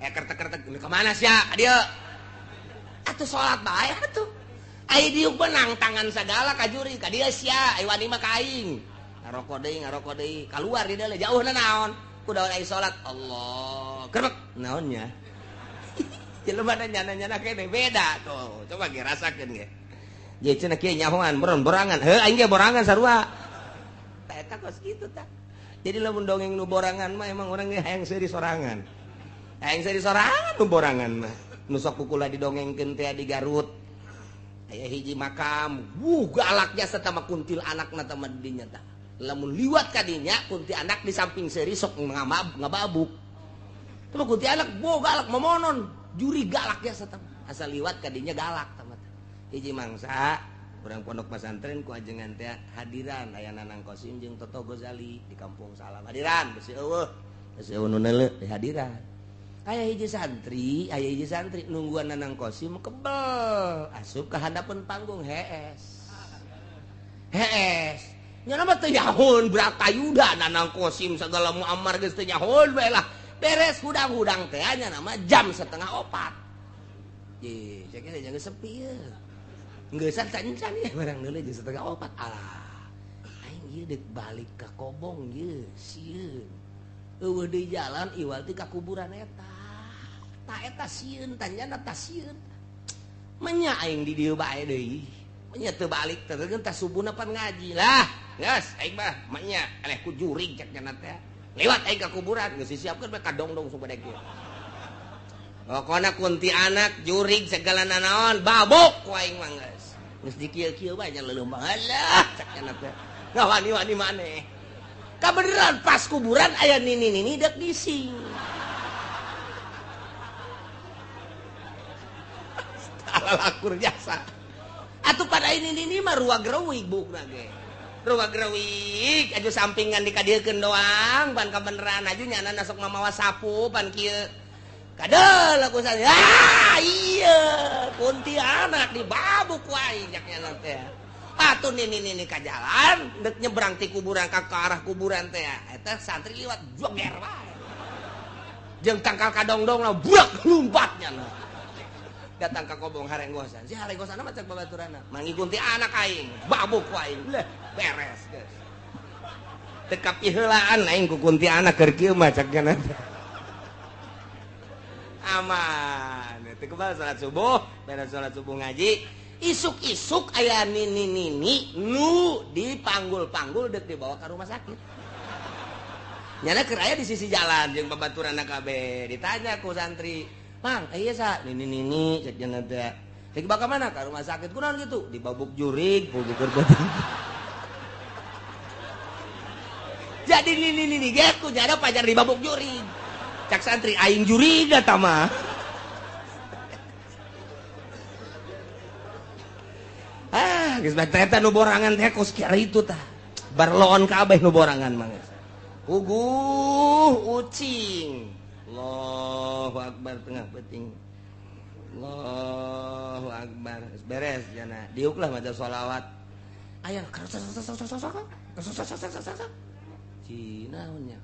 kertek-kertek kemana sia ka dieu atuh salat bae atuh ai diuk menang tangan sagala ka jurig ka dieu sia ai wani mah ka aing ngarokok deui kaluar di dieu jauhna naon kudaon ai salat Allah gerbek naonnya jelema nyana-nyana kene beda tuh coba ge rasakeun ge ye cenah kieu nyahoan borangan heuh aing ge borangan sarua tah eta kos kitu tah jadi lamun dongeng nu borangan mah emang urang ge hayang seuri sorangan nu borangan mah nu sok kukula didongengkeun teh di Garut aya hiji makam wuh galak jasa tah mah kuntil anakna tah mah dinya tah lamun liwat ka dinya kunti anak di samping seuri sok ngababuk tah kunti anak bo galak momonon juri galak jasa tah asal liwat ka dinya galak tah hiji mangsa urang pondok pesantren ku ajengan teh hadiran aya Nanang Kosim jeung Toto Gozali di kampung Salam hadiran besi eueuh nu neuleuh di hadiran aya hiji santri nungguan Nanang Kosim kebel asup ka handapeun panggung hees hees nya mah teu nyahoun Bratayuda Nanang Kosim sagala Muammar geus teu nyahoun bae lah beres hudang-hudang teh nya nama jam 3:30 ye cek ge jangan sepi ye geus encan ye barang deuleu jam 3:30 alah aing ieu deuk balik ka Kobong ye sieun eueuh deui jalan iwal ti ka kuburan eta ta eta sieun tanyana ta sieun menya aing di dieu bae deui menya teu balik teh teh subuhna pan ngaji lah geus aing mah menya eleh ku jurig cek nya teh lewat aing ka kuburan geus disiapkeun bae ka dongdong supaya kieu pokona kunti anak jurig segala nanaon babok ku aing mah geus geus dikieu-kieu bae nya leuleum alah cek nya teh ngawani-wani maneh kabeneran pas kuburan aya nini-nini dek gising. Lalakur jasa. Atuh pada ini nini mah ruag reuwig bukna ge. Ruag reuwig aju sampingan dikadiekeun doang pan kabeneran aju nyana sok mamawa sapu pan kieu. Kadel aku saya. Ah iya kuntilanak dibabuk ku aing cak nyana teh. Atuh nini ka jalan dek nyebrang ti kuburan ka arah kuburan teh. Eta santri liwat joger wae. Jeung tangkal kadongdong lah buak lompatnya lah. Datang ka kobong harenggosan. Si harenggosan mah cek babaturanna. Mangi kuntilanak aing, babuk ku aing. Leh, beres geus. Teu kapiheulaan aing ku kuntilanak keur kieu mah cek nya. Aman. Teu kebal salat subuh, beres salat subuh ngaji. Isuk-isuk aya nini-nini nu dipanggul-panggul deuk dibawa ka rumah sakit. Nyana keur aya di sisi jalan jeung babaturanna kabeh. Ditanya ku santri, "Mang, ieu sa nini-nini cek cenah teh. Rek dibawa ka mana? Ka rumah sakit. Kunaon kitu? Dibabuk jurig, bubukeun beuteung." Jadi nini-nini ge ku nyana pajar dibabuk jurig. Cak santri aing jurig eta mah. Ah, geus bae eta nu borangan teh kos kieu tah. Barloon kabeh nu borangan mah. Uguh ucing. Allahu akbar tengah peuting. Allahu akbar. Beres jana. Diuklah maca sholawat. Aya cinaonnya.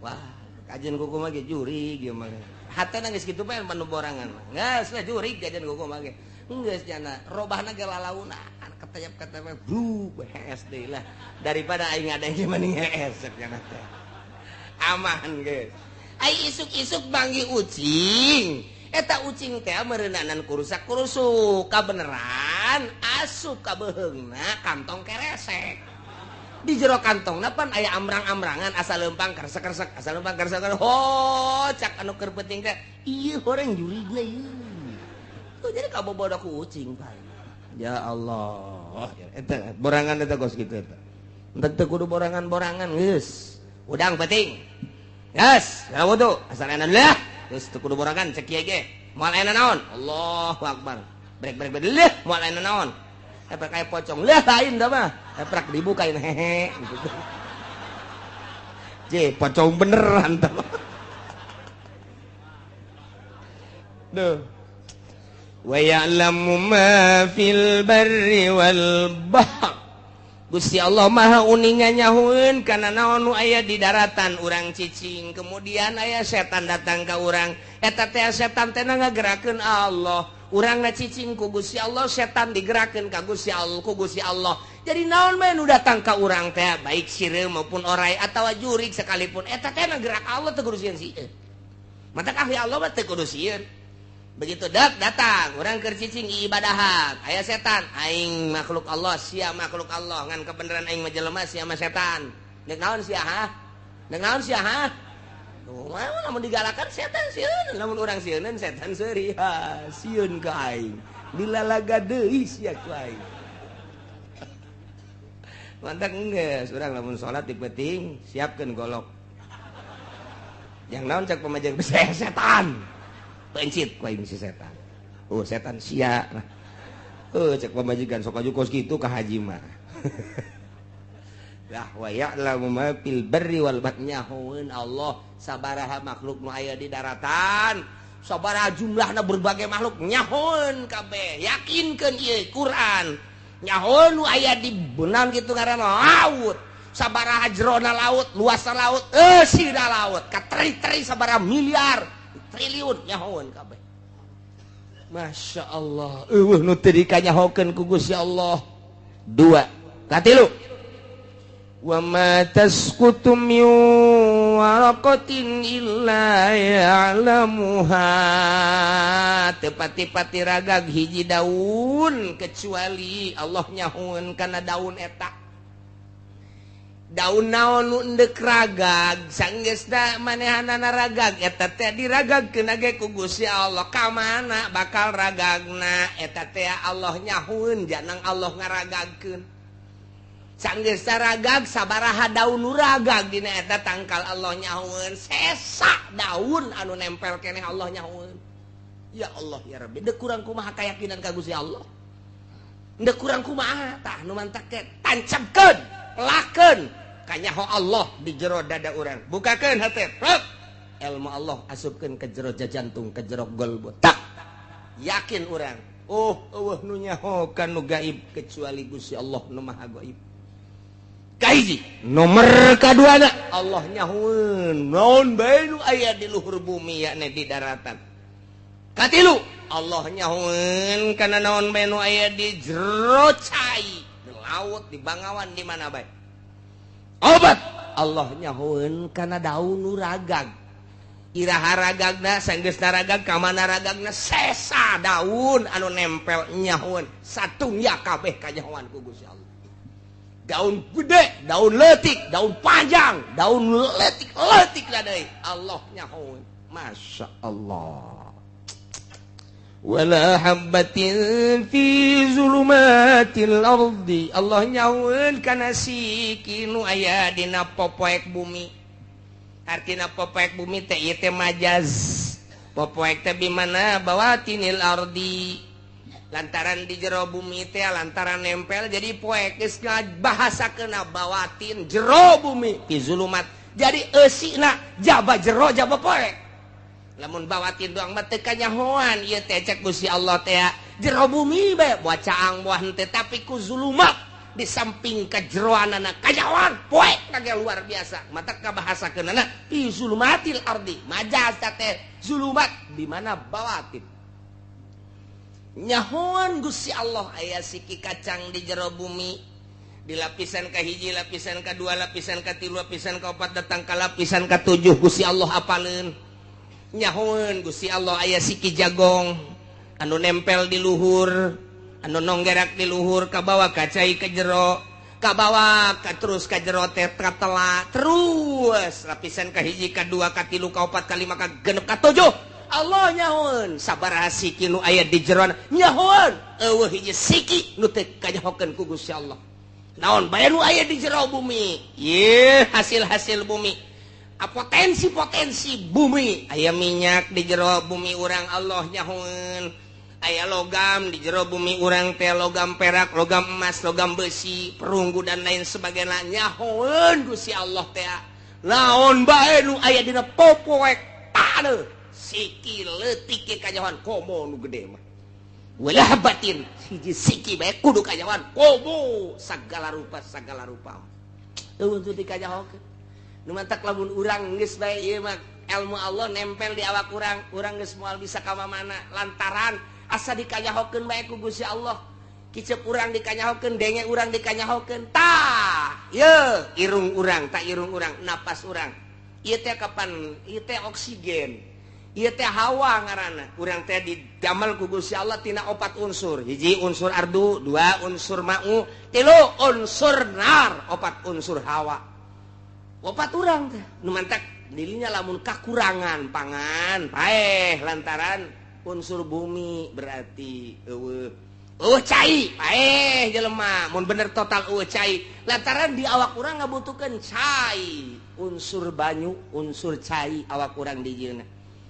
Wah, kajian kuku mah ge jurig ieu mah. Hatena geus kitu bae manu borangan mah. Geus lah jurig kajian kuku mah ge. Geus jana robahna ge lalaunan. Ketayap-ketayap blu hees deui lah daripada aing ngadeng mending hees cek nya teh. Aman geus. Ai isuk-isuk banggi ucing. Eta ucing teh meureunanan kurusak-kurusuk kabeneran asup ka beuheungna kantong keresek. Di jero kantongna pan aya amrang-amrangan asa leumpang keresek-keresek, asa leumpang keresek. Ho, cak anu keur penting teh ieu horeng jurigna ieu. Tuh jadi kabobodo ku ucing paling. Ya Allah, eta borangan eta kos kitu eta. Entek teu kudu borangan-borangan geus. Udang penting. Geus, ya wudu, asal enak lah. Geus teu kudu borangan cek kieu ge. Moal aya naon? Allahu akbar. Brek brek brek leuh moal aya naon. Epek aya pocong leuh lain da mah. Epek dibukain hehe gitu. Je, pocong beneran tah. Duh. Wa ya'lamu ma fil barri wal bahr. Gusti Allah Maha uninga nyahueun kana naon nu aya di daratan urang cicing. Kemudian aya setan datang ka urang. Eta teh setan teh ngagerakeun Allah. Urangna cicing ku Gusti Allah, setan digerakeun ka Gusti Allah, ku Gusti Allah. Jadi naon bae nu datang ka urang teh baik sireum maupun orai atawa jurig sekalipun eta teh ngagerak Allah teu kudu sieun sieun. Matak ahli Allah mah teu kudu sieun. Begitu dak datang orang keur cicing ibadahan aya setan aing makhluk Allah sia makhluk Allah ngan kebenaran aing mah jelema sia mah setan deuk naon sia ha deuk naon sia ha kumaha lamun digalakan setan sieun lamun urang sieuneun setan seuri ha sieun ka aing dilalaga deui sia ku aing mantak geus urang lamun salat di peuting siapkeun golok yang naon cak pamajeng setan pencit ku aing si setan. Oh setan sia. Oh cek pamajikan sok aju kos kitu ka haji mah. Lah wa ya'lamu ma fil barri wal bahri nyahoeun Allah sabaraha makhluk nu aya di daratan, sabaraha jumlahna berbagai makhluk nyahoeun kabeh. Yakinkeun ieu Quran. Nyahoeun nu aya di beunang kitu ngaranna laut. Sabaraha jerona laut, luasna laut, eusina laut, kateri-teri sabaraha miliar triliun nyahoeun kabeh. Masya Allah. Eueuh nu teu dikanyahokeun ku Gusti Allah. Dua, katilu. Wa ma tasqutu min waraqatin illa ya'lamuha. Teu pati-pati ragag hiji daun kecuali Allah nyahoeun kana daun eta. Daun naon nu endek ragag sanggeusna manehanana ragag eta teh diragagkeun ge ku Gusti Allah ka mana bakal ragagna eta teh Allah nyahueun janang Allah ngaragagkeun sanggeusna ragag sabaraha daun nu ragag dina eta tangkal Allah nyahueun sesa daun anu nempel keneh Allah nyahueun. Ya Allah ya Rabbi, dek kurang kumaha keyakinan ka Gusti Allah, dek kurang kumaha. Tah, nu mantak ke tancapkeun, lakeun kanyaho Allah di jero dada urang, bukakeun hate rek ilmu Allah asupkeun ke jero jantung, ke jero golbu, tak yakin urang, oh, eueuh nu nyaho ka nu gaib kecuali Gusti Allah nu Maha Gaib. Kahiji. Nomor kaduana, Allah nyahoeun naon bae nu aya di luhur bumi, yakni di daratan. Katilu, Allah nyahoeun kana naon bae nu aya di jero cai, di laut, di bangawan, di mana bae. Opat, Allah nyahoeun kana daun nu ragag, iraha ragagna, sanggeusna ragag ka mana ragagna, sesa daun anu nempel nyahoeun satungya kabeh kanyahoan ku Gusti Allah. Daun gede, daun leutik, daun panjang, daun leutik leutik lah deui Allah nyahoeun. Masya Allah. Wala habbatin fi zulumatil ardi, Allah nyahoeun kana siki nu aya dina popoek bumi. Artina popoek bumi teh ieu teh majaz. Popoek teh bimana bawatinil ardi, lantaran di jero bumi teh, lantaran nempel jadi poek. Geus bahasakeuna bawatin jero bumi, fi zulumat, jadi eusina jaba jero jaba poek. Lamun bawatin doang mah teu kanyahoan ieu teh. Cek Gusti Allah teh jero bumi bae, buah caang buah henteu, tapi ku zulumat di samping kejeroanana kanyahoan poek kage luar biasa. Mata kabahasakeunana fi zulumatil ardi, majaz teh zulumat di mana bawatin. Nyahoan Gusti Allah aya siki kacang di jero bumi, di lapisan kahiji, lapisan kedua, lapisan katilu, lapisan keempat, datang ke lapisan ketujuh, Gusti Allah apaleun. Nyahoan Gusti Allah aya siki jagong anu nempel di luhur, anu nonggerak di luhur, kabawa ka cai ke jero, kabawa ka terus ka jero teh katela terus lapisan kahiji, kadua, katilu, kaopat, kalima, kagenep, katujuh. Allah nyahoan sabaraha siki nu aya di jeroan, nyahoan eueuh hiji siki nu teu kanyahokeun ku Gusti Allah naon bae nu aya di jero bumi. Ye, hasil-hasil bumi, potensi-potensi bumi, aya minyak di jero bumi urang, Allah nyahoan aya logam di jero bumi urang teh, logam perak, logam emas, logam besi, perunggu, dan lain sebagainya. Nyahoan Gusti Allah teh naon bae nu aya dina popoek taneuh, siki leutik kanyahoan komo nu gede mah. Wala habatin, hiji siki bae kudu kanyahoan komo sagala rupa, sagala rupa eueuh teu dikanyahokeun. Nu mantak lamun urang geus bae ieu mah ilmu Allah nempel di awak urang, urang geus moal bisa ka mana lantaran asa dikanyahokeun bae ku Gusti Allah. Kicep urang dikanyahokeun, denge urang dikanyahokeun, tah ye irung urang, tah irung urang, napas urang ieu teh kapan ieu teh oksigen, ieu teh hawa ngaranna. Urang teh didamel ku Gusti Allah tina opat unsur. Hiji unsur ardu, dua unsur ma'u, tilu unsur nar, opat unsur hawa. Opat urang teh nu mantak dirinya lamun kakurangan pangan paeh lantaran unsur bumi, berarti eueuh eueuh cai paeh jelema mun bener total eueuh cai, lantaran di awak urang ngabutuhkeun cai, unsur banyu, unsur cai awak urang dijieunna.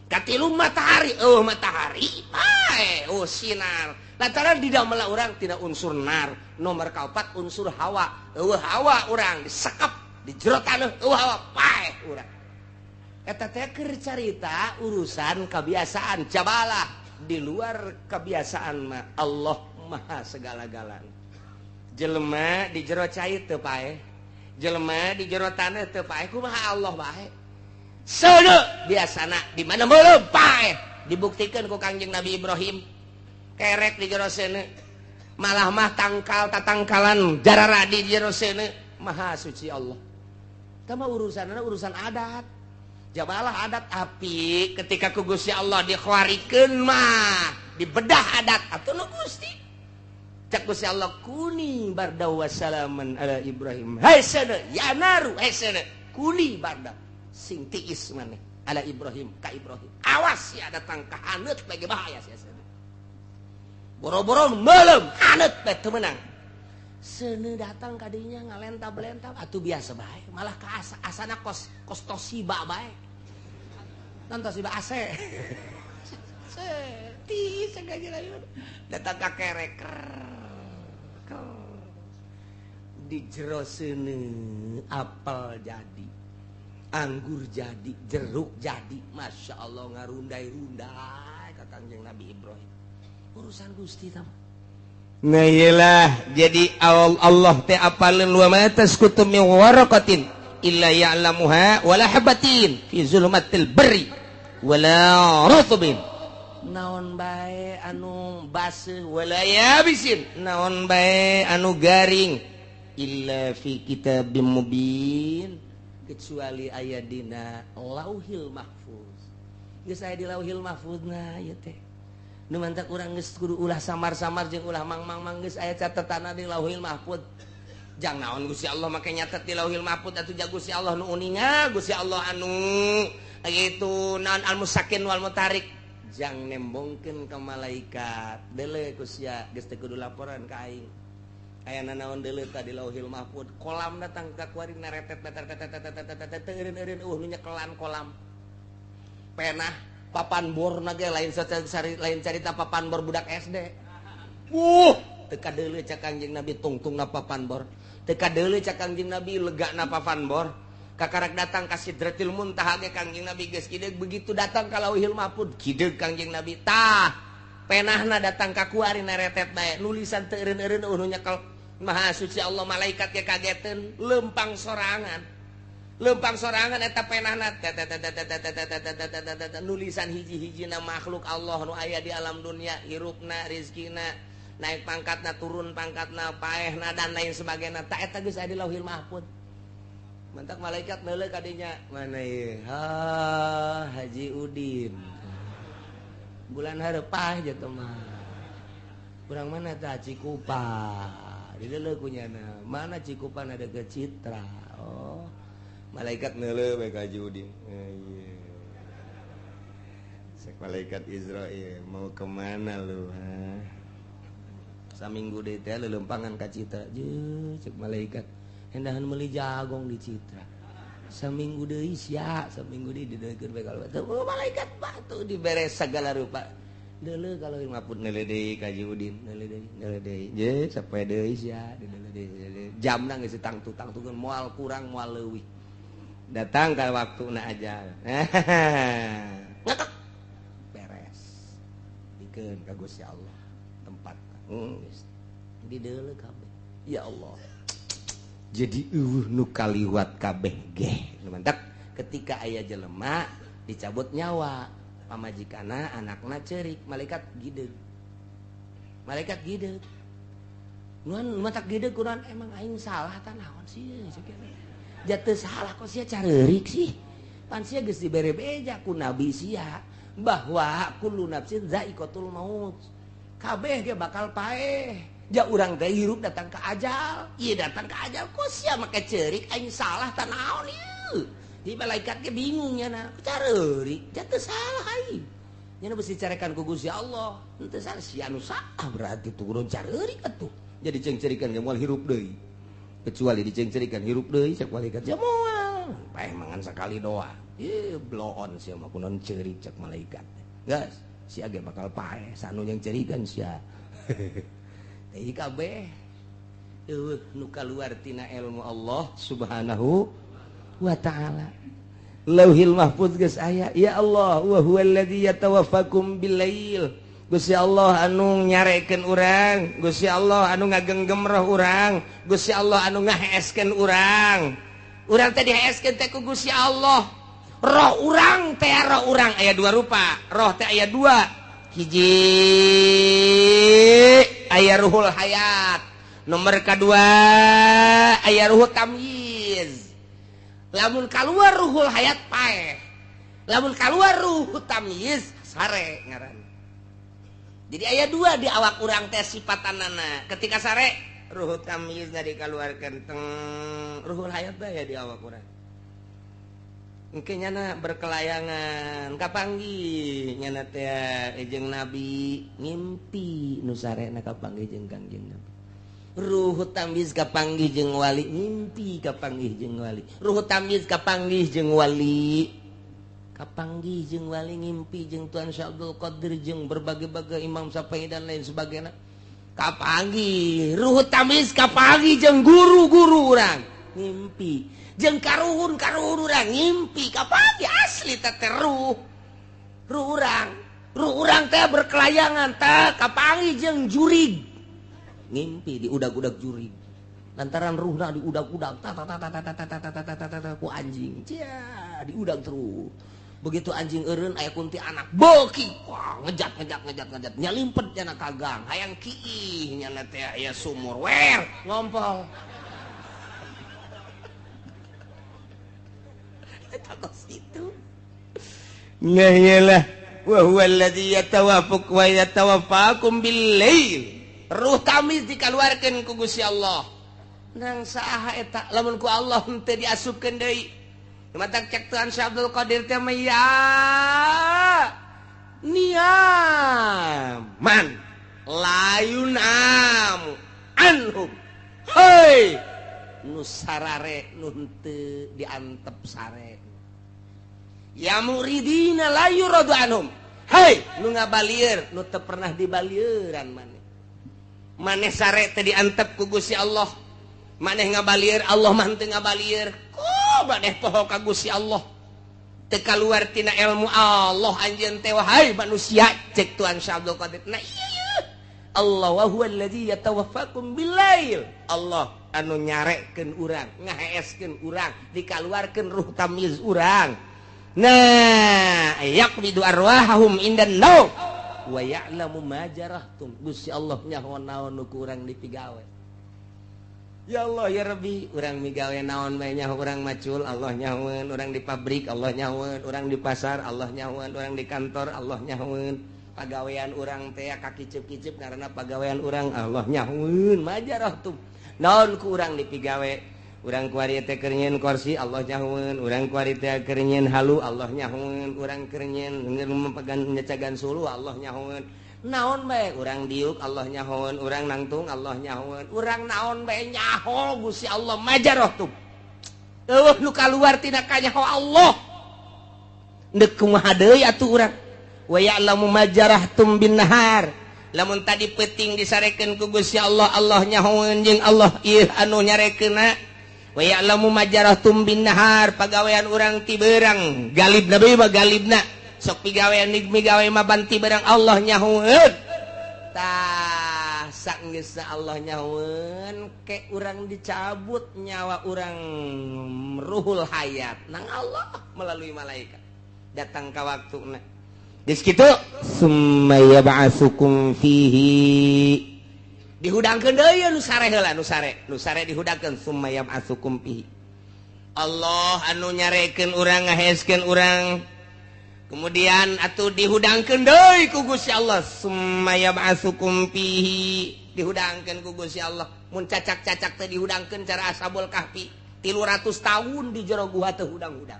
Katilu matahari, eueuh matahari paeh, eueuh sinar, lantaran di damel urang tina unsur nar. Nomor kaopat unsur hawa, eueuh hawa urang disekep di jero taneuh, eueuh hawa paeh urang. Eta teh keur carita urusan kebiasaan, jabalah di luar kebiasaan mah Allah Maha segala-galana. Jelema di jero cai teu paeh, jelema di jero taneuh teu paeh, kumaha Allah bae. Seuneu biasana di mana meuleum paeh, dibuktikan ku Kangjeng Nabi Ibrahim kerek di jero seuneu, malah mah tangkal tatangkalan jarara di jero seuneu. Maha suci Allah. Tama urusanna urusan adat. Jabalah adat api ketika ku Gusti Allah dikhawarikeun mah dibedah adat atuh nu Gusti. Cak Gusti Allah kuni barda wassalaman ala Ibrahim. Hai seuneu ya naru, hai seuneu kuni barda sing tiis maneh ala Ibrahim ka Ibrahim. Awas ya datang ka haneut bagi bahaya sia seuneu. Boro-boro meuleum haneut bae teu meunang. Seuneu datang kadinya ngalentab-lentab atuh biasa bae, malah ka asana kos kos Toshiba bae. Nan Toshiba AC. Gusti sagala datang ka kerek di jero seuneu apel jadi, anggur jadi, jeruk jadi, masya Allah ngarundai-rundai ka Kangjeng Nabi Ibrahim. Urusan Gusti tah. Nah iyalah, jadi Allah teh apaleun wa ma tasqutu min waraqatin illa ya'lamuha wala habatin fi zulumatil barri wala rutbin. Naon bae anu baseuh wala yabisin, naon bae anu garing illa fi kitabim mubin, kecuali aya dina Lauhil Mahfuz. Geus aya di Lauhil Mahfuz na ieu teh. Nu mantak urang geus kudu ulah samar-samar jeung ulah mang-mang-mang, geus aya catetanna di Lauhil Mahfuz. Jang naon Gusti Allah make nyatet di Lauhil Mahfuz atuh ja Gusti Allah nu uninga, Gusti Allah anu kitu naon al-musakin wal mutarik. Jang nembongkeun ka malaikat, deuleu ku sia geus teu kudu laporan ka aing. Aya nanaon deuleu tadi Lauhil Mahfuz, kolam datang ka kuari naretet teu eureun-eureun eueuh nu nyekelan kolam. Penah papan bor na ge lain lain carita papan bor budak SD. Teu kadeuleu cak Kangjeng Nabi tungtungna papan bor. Teu kadeuleu cak Kangjeng Nabi legana papan bor. Kakarak datang ka Sidratil Muntaha ge Kangjeng Nabi geus kideug, begitu datang ka Lauhil Mahfuz kideug Kangjeng Nabi. Tah penahna datang ka kuari naretet bae nulisan teu eureun-eureun eueuh nu nyekel. Maha suci Allah, malaikat ge kageteun lempang sorangan. Lempang sorangan eta penahna nulisan hiji-hijina makhluk Allah nu aya di alam dunia, hirupna, rizkina, naik pangkatna, turun pangkatna, paehna dan lain sebagainya. Ta eta geus aya di Lauhil Mahfuz. Mantak malaikat neuleuh ka dinya, mana ieu? Ha, Haji Udin. Bulan hareup jatuh mah. Urang mana tah Cikupa? Dideuleuh ku nyana. Mana Cikupa na deukeut Citra. Oh. Malaikat neuleuh bae ka Haji Udin. Ieu. Sek malaikat Israil mau kemana lu, ha? Saminggu deui teh leuleumpangan ka Citra. Jeung cek malaikat hendahan meuli jagong di Citra. Saminggu deui sia, saminggu deui dideuleukeun bae kalau teu malaikat batu dibere sagala rupa. Deuleuh kalau maput neuleuh deui ka Haji Udin, neuleuh deui, neuleuh deui. Je sapoe deui sia, deuleuh deui. Jamna geus tangtu-tangtukeun moal kurang moal leuwih. Datang ka waktuna aja. Ngetek. Beres. Dikeun ka Gusti Allah tempat. Geus dideuleuh kabeh. Ya Allah. Jadi eueuh nu kaliwat kabeh geh. Mantak ketika aya jelema dicabut nyawa, pamajikana anakna ceurik, malaikat gideug. Malaikat gideug. Nuan matak gideug kunaon emang aing salah tah naon sih Jatuh salah kok sia careurik sih. Pan sia geus dibere beja ku nabi sia bahwa kullu nafsin zaiqatul maut. Kabeh ge bakal paeh. Ja urang teh hirup datang ke ajal. Ieu datang ke ajal kok sia make ceurik aing salah tah naon ieu. Di malaikat ge bingung nya careurik, jatuh salah aing. Nya beusi carekan ku Gusti Allah. Henteu salah sia nu salah berarti turun careurik atuh. Jadi cengcerikan ge moal hirup deui. Kecuali dicengcerikan hirup deui cek malaikat sia moal. Paeh mangan sakali doang. Ieu bloon sia mah kunaon ceurik cek malaikat. Geus, sia ge bakal paeh sanu yang cerikan sia. Teh kabeh eueuh nu kaluar tina ilmu Allah Subhanahu wa ta'ala. Lauhil Mahfuz geus aya, ya Allah wa huwallazi yatawaffakum billail. Gusti Allah anu nyarekeun urang, Gusti Allah anu ngagenggem roh urang, Gusti Allah anu ngaheeskeun urang. Urang teh diheeskeun teh ku Gusti Allah. Roh urang teh roh urang aya dua rupa. Roh teh aya dua. Hiji aya ruhul hayat, nomor kedua aya ruhul tamyiz. Lamun kaluar ruhul hayat paeh, lamun kaluar ruhul tamyiz sare ngaran. Jadi aya dua di awak urang teh sifatanana. Ketika sare ruhul tamyiz dikaluarkeun teng ruhul hayat bae di awak urang. Engke nyana berkelayangan kapanggih nyana teh jeung Nabi ngimpi nu sarena kapanggih jeung Kangjeng Nabi. Ruh tamyiz kapanggih jeung wali, ngimpi kapanggih jeung wali. Ruh tamyiz kapanggih jeung wali. Kapanggih jeung wali ngimpi jeung Tuan Syekh Abdul Qadir jeung berbagai-bagai Imam Syafi'i dan lain sebagainya. Kapanggih ruh tamis kapanggih jeung guru-guru urang ngimpi jeung karuhun-karuhun urang ngimpi kapanggih asli teh ruh ruh urang teh berkelayangan teh kapanggih jeung jurig ngimpi diudag-udag jurig lantaran ruhna diudag-udag ta ta ta ta ta ta ta ta ta ta ku anjing cia diudag terus. Begitu anjing eureun aya kunti anak beuki wah ngejat ngejat ngejat ngejat nyalimpet nyana ka gang hayang kiih nyana teh aya sumur wer ngompol eta kos kitu. Nah iyalah wa huwa alladzi yatawaffaq wa yatawaffakum bil lail. Ruh tamis dikaluarkeun ku Gusti Allah. Nang saha eta lamun ku Allah henteu diasupkeun deui. Matak cek Tuhan Syekh Abdul Qadir teh mah ya niaman layun am anhum hei nu sarare nu henteu diantep sare ya muridina la yuradu anhum hei nu ngabalieur nu teu pernah dibalieuran maneh maneh sare teh diantep ku Gusti Allah maneh ngabalieur Allah mah henteu ngabalieur maneh poho ka Gusti Allah teu kaluar tina ilmu Allah anjeun teh wahai manusia cek Tuhan Syekh Abdul Qadir. Nah iya Allah wa huwa allazi yatawaffakum billail. Allah anu nyarekeun urang ngaheeskeun urang dikaluarkeun ruh tamyiz urang. Nah yaqbidu arwahahum indan naum wa ya'lamu ma jarahtum. Gusti Allah nyaho naon nu ku urang dipigawe. Ya Allah ya Rabbi, urang migawe naon bae nyaho urang macul Allah nyahoeun, urang di pabrik Allah nyahoeun, urang di pasar Allah nyahoeun, urang di kantor Allah nyahoeun, pagawean urang teh kakiceup-kiceup ngaranna pagawean urang Allah nyahoeun, majarah tuh. Naon ku urang dipigawe, urang kuari teh keur nyieun kursi Allah nyahoeun, urang kuari teh keur nyieun halu Allah nyahoeun, urang keur nyieun memegan nyecagan suluh Allah nyahoeun. Naon bae urang diuk Allah nyahoeun, urang nangtung Allah nyahoeun, urang naon bae nyaho Gusti Allah majarah tuh. Eueuh nu kaluar tina kanyaho Allah. Deuk kumaha deui atuh urang. Wa ya'lamu ma jarahtum bin nahar. Lamun tadi peuting disarekeun ku Gusti Allah, Allah nyahoeun jeung Allah ieu anu nyarekeunna. Wa ya'lamu ma jarahtum bin nahar, pagawean urang ti beurang, galibna bae mah galibna. Sok pigawean migawe mah banti barang Allah nyahoeun. Tah saenggeusna Allah nyahoeun ke urang dicabut nyawa urang ruhul hayat nang Allah melalui malaikat datang ka waktuna. Geus kitu summa yab'atsukum fihi dihudangkeun deui nu sare heula nu sare dihudangkeun summa yab'atsukum fihi. Allah anu nyarekeun urang ngaheeskeun urang kemudian atuh dihudangkeun deui ku Gusti Allah summa yab'atsukum fihi dihudangkeun ku Gusti Allah mun cacak-cacak teh dihudangkeun cara Ashabul Kahfi 300 tahun di jero guha teh hudang-hudang.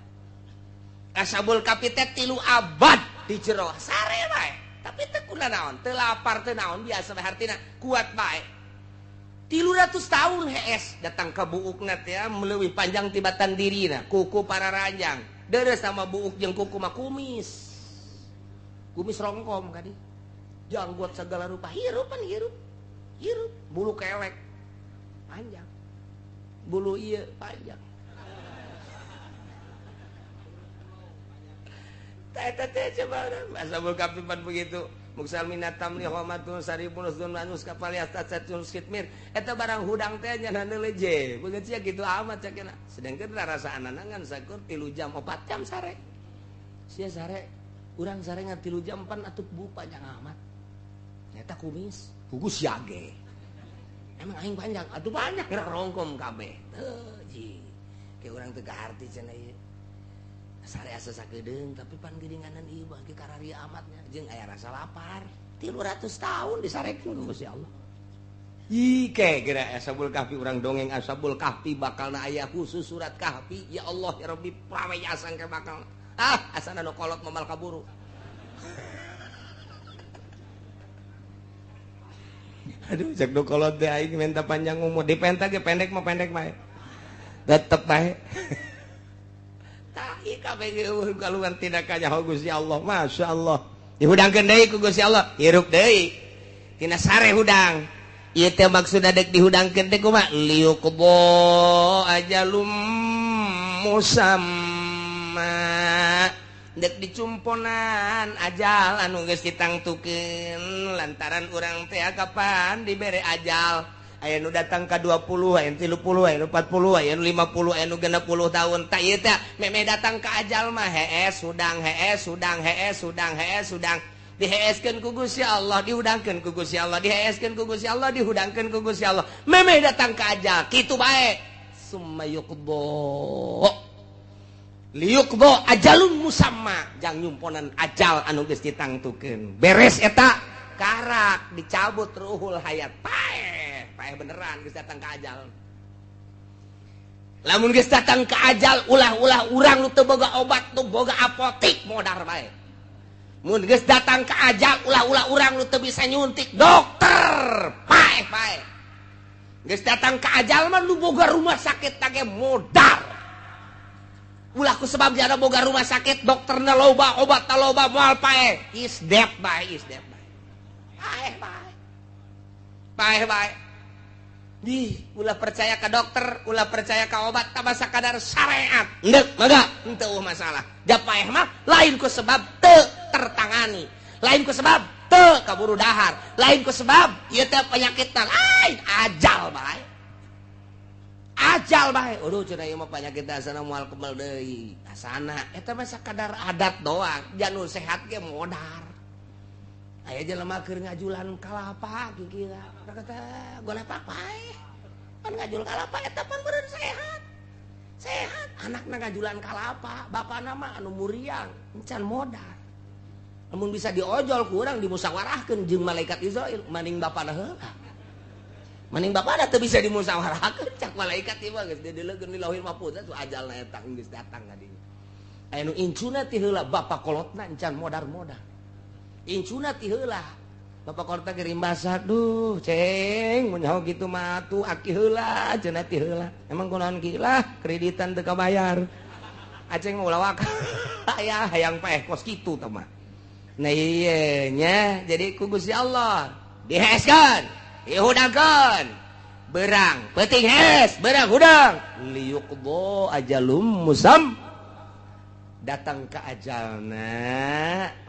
Ashabul Kahfi teh 3 abad di jero sare bae tapi teh kuna naon teu lapar teu naon biasa bae hartina kuat bae 300 tahun hees datang ka buukna teh leuwih panjang tibatan dirina kuku pararanjang deres sama buuk jeung kuku mah kumis. Kumis rongkom kadi. Janggot segala rupa hirupan hirup. Hirup bulu kelek panjang. Bulu ieu panjang. Teh teh coba Ashabul Kahfi pan begitu. Muksal minatam li homatun saribun usdun manus kapal yastatun skitmir. Eta barang hudang teh nya leje. Beungeut sia kitu amat cakena. Sedangkan rasa anangan sakur 3 jam 4 jam sare. Sia sare urang sare ngan 3 jam pan atuh bu panjang amat. Eta kumis, gugus yage. Emang aing panjang, atuh panjang gerak rongkom kabeh. Teu ji. Ke urang teu kaharti cenah ieu. Sare asa sakedeung tapi pan geuninganan ieu bagi kararia amatnya jeung aya rasa lapar. 300 tahun disarekeun ku Gusti Allah. Ih ke geura Ashabul Kahfi urang dongeng Ashabul Kahfi bakalna aya khusus surat Kahfi. Ya Allah ya Rabbi prawe asang ke bakal. Ah asana nu kolot momal kaburu. Aduh cek nu kolot teh aing minta panjang umur dipenta ge pendek mah pendek bae. Tetep bae. Tah Ieu kabeh kaluar tina kanyaho Gusti Allah. Masya Allah. Dihudangkeun deui ku Gusti Allah, hirup deui. Tina sare hudang. Ieu teh maksudna dek dihudangkeun teh kumaha? Liyuqdo ajalum musamma. Dek dicumponan ajal anu geus ditangtukeun lantaran urang teh kapan dibere ajal. Aya nu datang ka 20, aya nu 30, aya nu 40, aya nu 50, aya nu 60 tahun. Tak ieu teh memeh datang ka ajal mah hees hudang hees hudang hees hudang hees hudang. Diheeskeun ku Gusti Allah, dihudangkeun ku Gusti Allah, diheeskeun ku Gusti Allah, dihudangkeun ku Gusti Allah. Memeh datang ka ajal kitu bae. Summa yuqdo liyuqdo ajalun musamma, jang nyumponan ajal anu geus ditangtukeun. Beres eta karak dicabut ruhul hayat. Paeh, paeh beneran geus datang ka ajal. Lamun geus datang ka ajal ulah-ulah urang nu teu boga obat, teu boga apotik modar bae. Mun geus datang ka ajal ulah-ulah urang nu teu bisa nyuntik dokter, paeh paeh. Geus datang ka ajal mah nu boga rumah sakit tage modar. Ulah ku sebab jana boga rumah sakit dokterna loba, obatna loba, moal paeh. Is dead bae, is dead bae. Paeh bae. Paeh bae. Di ulah percaya ka dokter, ulah percaya ka obat, tambah sakadar syariat. Endek mangga, henteu masalah. Ja paeh mah lain ku sebab teu tertangani, lain ku sebab teu kaburu dahar, lain ku sebab ieu teh penyakitna lain ajal bae. Ajal bae. Aduh cenah ieu mah penyakit asana moal kebal deui. Asana eta mah sakadar adat doang, janu sehat ge modar. Aya jelema keur ngajulan kalapa kikira. Kata golepak paeh. Pan ngajul kalapa eta pan beureun sehat. Sehat anakna ngajulan kalapa, bapana mah anu muriang, encan modar. Lamun bisa diojol ku urang dimusyawarahkeun jeung malaikat Israil, maning bapana heula. Maning bapana teu bisa dimusyawarahkeun cak malaikat ieu mah geus dideleukeun di Lauhil Mahfuz atuh ajalna eta geus datang ka dinya. Aya nu incuna ti heula bapa kolotna encan modar-modar. Incuna ti heula bapak kolotna ge rimbasa, duh ceng mun nyaho kitu mah atuh aki heula cenah ti heula. Emang kunaon ki lah kreditan teu kabayar. Aceng mah ulah waka. Aya hayang paeh kos kitu tah mah. Nah ieu nya jadi ku Gusti Allah diheskeun, dihudangkeun. Berang peuting hes, berang hudang. Liyuqdo ajalum musam. Datang ke ajalna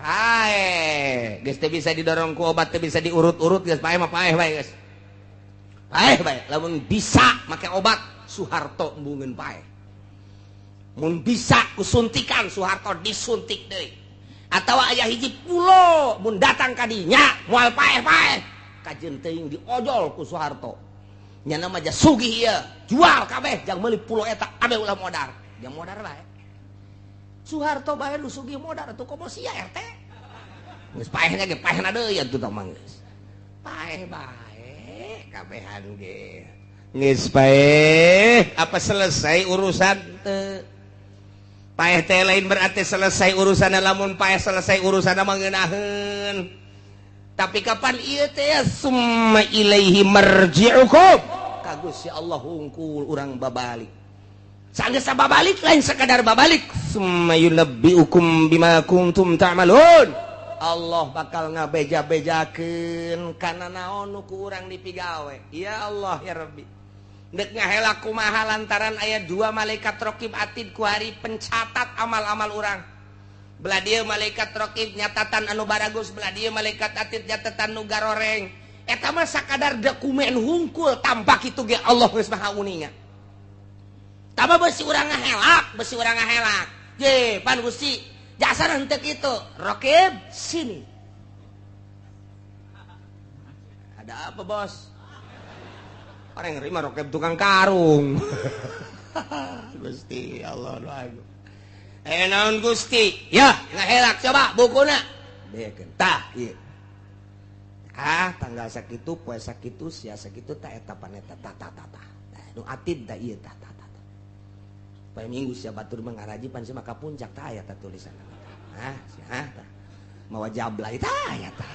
paeh geus teu bisa didorong ku obat, teu bisa diurut-urut geus paeh mah paeh bae geus. Paeh bae lamun bisa make obat Soeharto embungeun paeh. Mun bisa ku suntikan Soeharto disuntik deui. Atawa aya hiji pulo mun datang ka dinya moal paeh-paeh. Kajeun teuing diojol ku Soeharto. Nyana mah ja sugih ieu, jual kabeh jang meuli pulo eta kabeh ulah modar. Jang modar bae. Soeharto bae nu sugih modar atuh komo sia RT. Geus paehna ge paehna deui atuh tah mah geus. Paeh bae kabehan ge. Geus paeh, apa selesai urusan teu? Paeh teh lain berarti selesai urusan, lamun paeh selesai urusan mah ngeunaheun. Tapi kapan ieu teh summa ilaihi marji'ukum. Ka Gusti Allah hungkul urang babalik. Sanggeus babalik lain sekadar babalik, summa yunabbiukum bima kuntum ta'malun. Allah bakal ngabeja-bejakeun kana naon nu ku urang dipigawe. Ya Allah ya Rabbi. Dek ngahela kumaha lantaran aya dua malaikat raqib atid ku hari pencatat amal-amal urang. Belah dieu malaikat raqib nyatatan anu baragus, belah dieu malaikat atid nyatatan nu garoreng. Eta mah sakadar dokumen hungkul tanpa kitu ge Allah geus maha uninga. Tama besi urang ngahelak, besi urang ngahelak. Je, pan Gusti, jasa henteu kitu. Raqib sini. Ada apa, Bos? Orang nerima raqib tukang karung. Gusti Allah agung. Naon Gusti? Ya, ngahelak coba bukuna. Bekeun tah ieu. Ah, tanggal sakitu, poe sakitu, sia sakitu tah eta paneta tah tah tah tah. Nu atid tah ieu tah tah tah. Poe Minggu sia batur mah ngaraji pan sia maka puncak tah aya tah tulisanna. Hah, sia tah. Mawa jablay tah aya tah.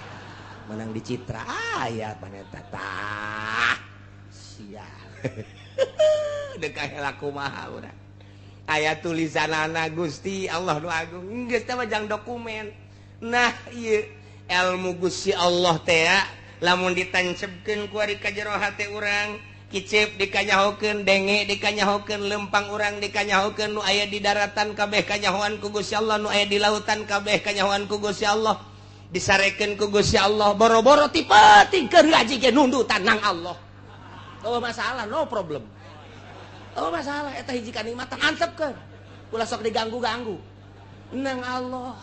Menang di Citra aya paneta tah. Sia. Deuk kahelak kumaha urang. Aya tulisanana Gusti Allah nu agung geus teh mah jang dokumen. Nah ieu ilmu Gusti Allah teh lamun ditancepkeun ku ari ka jero hate urang, kicep dikanyahokeun, denge dikanyahokeun, lempang urang dikanyahokeun, nu aya di daratan kabeh kanyahoan ku Gusti Allah, nu aya di lautan kabeh kanyahoan ku Gusti Allah, disarekeun ku Gusti Allah, boro-boro ti peuting keur ngaji ge nundutan nang Allah. Oh masalah, no problem. Oh masalah eta hiji kanikmatan antepkeun. Ulah sok diganggu-ganggu. Nang Allah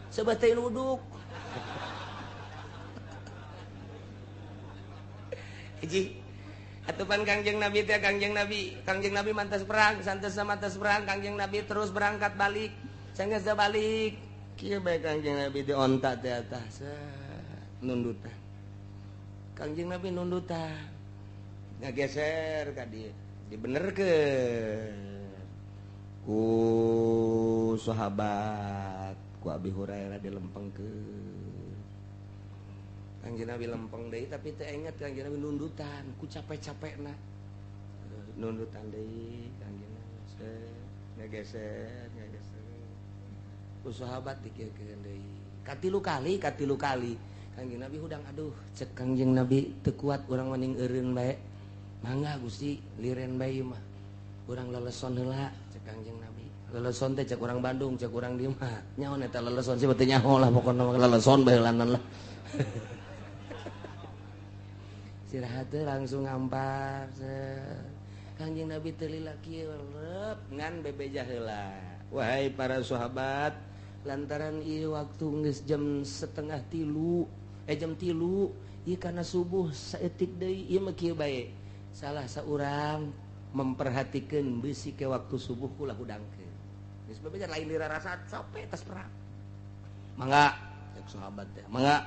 sebetulna nuduk. Hiji atupan Kangjeng Nabi teh Kangjeng Nabi mantas perang, santesna mantas perang, Kangjeng Nabi terus berangkat balik. Sanggeus balik, kieu bae Kangjeng Nabi di onta teh atas nundutan. Kangjeng Nabi nundutan. Ngageser ka dieu. Dibenerkeun ku sahabat, ku Abi Hurairah dilempengkeun. Kangjeng Nabi lempeng deui tapi teu inget Kangjeng Nabi nundutan ku capek-capekna. Nundutan deui Kangjeng Nabi ngageser, ngageser. Ku sahabat dikieukeun deui. Katilu kali Kangjeng Nabi hudang aduh cek Kangjeng Nabi teu kuat urang mending eureun bae. Mangga Gusti liren bae mah. Urang leleson heula cek Kangjeng Nabi. Leleson teh cek urang Bandung, cek urang dieu mah. Nyaho eta leleson sih teu nyaho lah pokona mah leleson bae heulanan lah. Istirahat teh langsung ngampar. Kangjeng Nabi teu lila kieu leup ngan bebeja heula. Wahai para sahabat, lantaran ieu waktu geus jam 2:30, jam 3, ieu kana subuh saeutik deui ieu mah kieu bae. Salah seorang memperhatikan besi ke waktu subuh kula hudangkeun. Geus bebeja lain dirarasa capek tas perang. Mangga cek sahabat teh, mangga.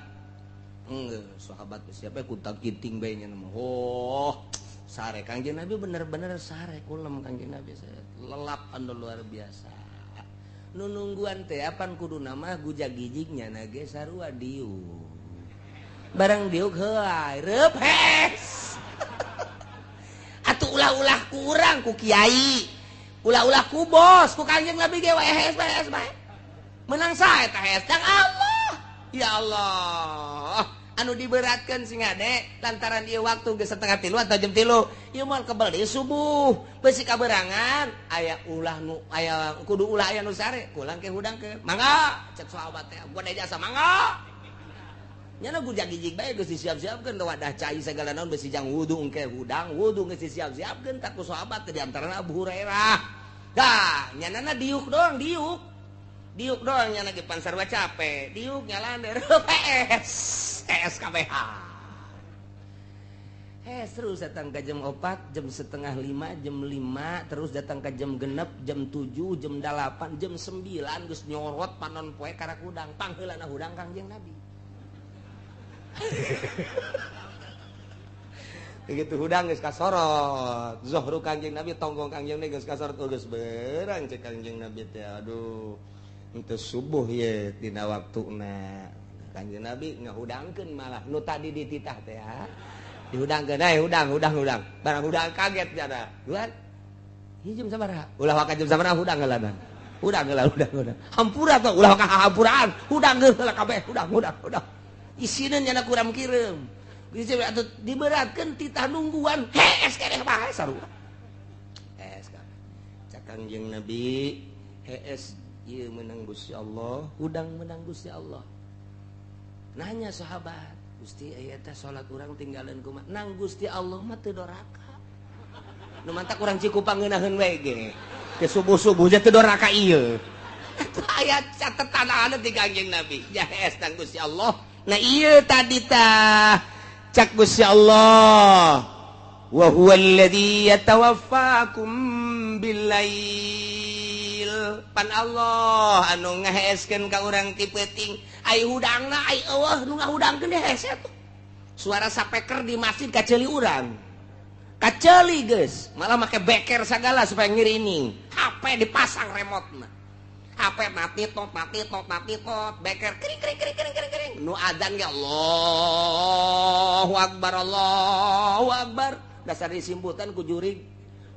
Enggeus sahabat teh siapa kuntak kiting bae nya mah. Oh, sare Kangjeng Nabi bener-bener sare kulem Kangjeng Nabi lelap anu luar biasa. Nu nungguan teh apan kuduna mah gujag-gijig nyana ge sarua diuk. Barang diuk heuay reup hes. Atuh ulah-ulah ku urang ku kiai, ulah-ulah ku bos, ku Kangjeng Nabi ge wae hes bae hes bae. Menang sae eta hes kang Allah. Ya Allah, anu diberatkeun sing ade lantaran ieu waktu geus 2:30 atau jam 3, ieu moal kebel deui subuh. Beusi kaberangan aya ulah nu aya kudu ulah aya nu sare, kulang ke hudangkeun. Mangga cek sahabat teh, gua jasa mangga. Nyana gujag-gijig bae geus disiap-siapkeun wadah cai sagala naon besi jang wudu engke hudang, wudu geus disiap-siapkeun tak ku sahabat teh di antarana Abu Hurairah. Dah, nyanana diuk doang, diuk. Diuk doang nyana ge pan sarua capek, diuk nyalander PS, SKBH. Terus datang ke jam 4, jam 4:30, jam 5, terus datang ke jam 6, jam 7, jam 8, jam 9 geus nyorot panon poe karak hudang, pangheulana hudang Kangjeng Nabi. Begitu hudang geus kasorot, zohru Kangjeng Nabi tonggong Kangjeng Nabi geus kasorot geus berang cek Kangjeng Nabi teh aduh henteu subuh ye dina waktuna. Kangjeng Nabi ngahudangkeun malah nu tadi dititah teh ha. Dihudangkeun eh hudang hudang hudang. Barang hudang kaget jana. Duan hiji jam sabaraha? Ulah waka jam sabaraha hudang heula. Hudang heula hudang hudang. Hampura teh ulah waka hampuraan. Hudang heula kabeh hudang hudang hudang. Isineun nyana kuram kireum. Geus atuh diberatkeun titah nungguan hees keneh bae sarua. Hees kabeh. Cak Kangjeng Nabi hees ieu meunang Gusti Allah, hudang meunang Gusti Allah. Nanya sahabat, Gusti aya teh salat urang tinggalin kumaha? Nang Gusti Allah mah teu doraka. Nu mantak urang Cikupang ngeunaheun we ge. Ke subuh-subuh teh teu doraka ieu. Eta aya catetanana ti Kangjeng Nabi. Ja hees nang Gusti Allah. Nah iya tadi tah cak Gusti Allah wa huwa alladzi yatawaffakum billail pan Allah anu ngaheeskeun ka urang ti peuting ai hudangna ai eueuh nu ngahudangkeun hese tuh suara sapeker di masjid kaceuli urang kaceuli geus malah make beker sagala supaya ngirining HP dipasang remote-na HP mati tot beker kering kering kering kering kering kering nu adzan ge Allahu akbar Allahu akbar dasar disimputan ku jurig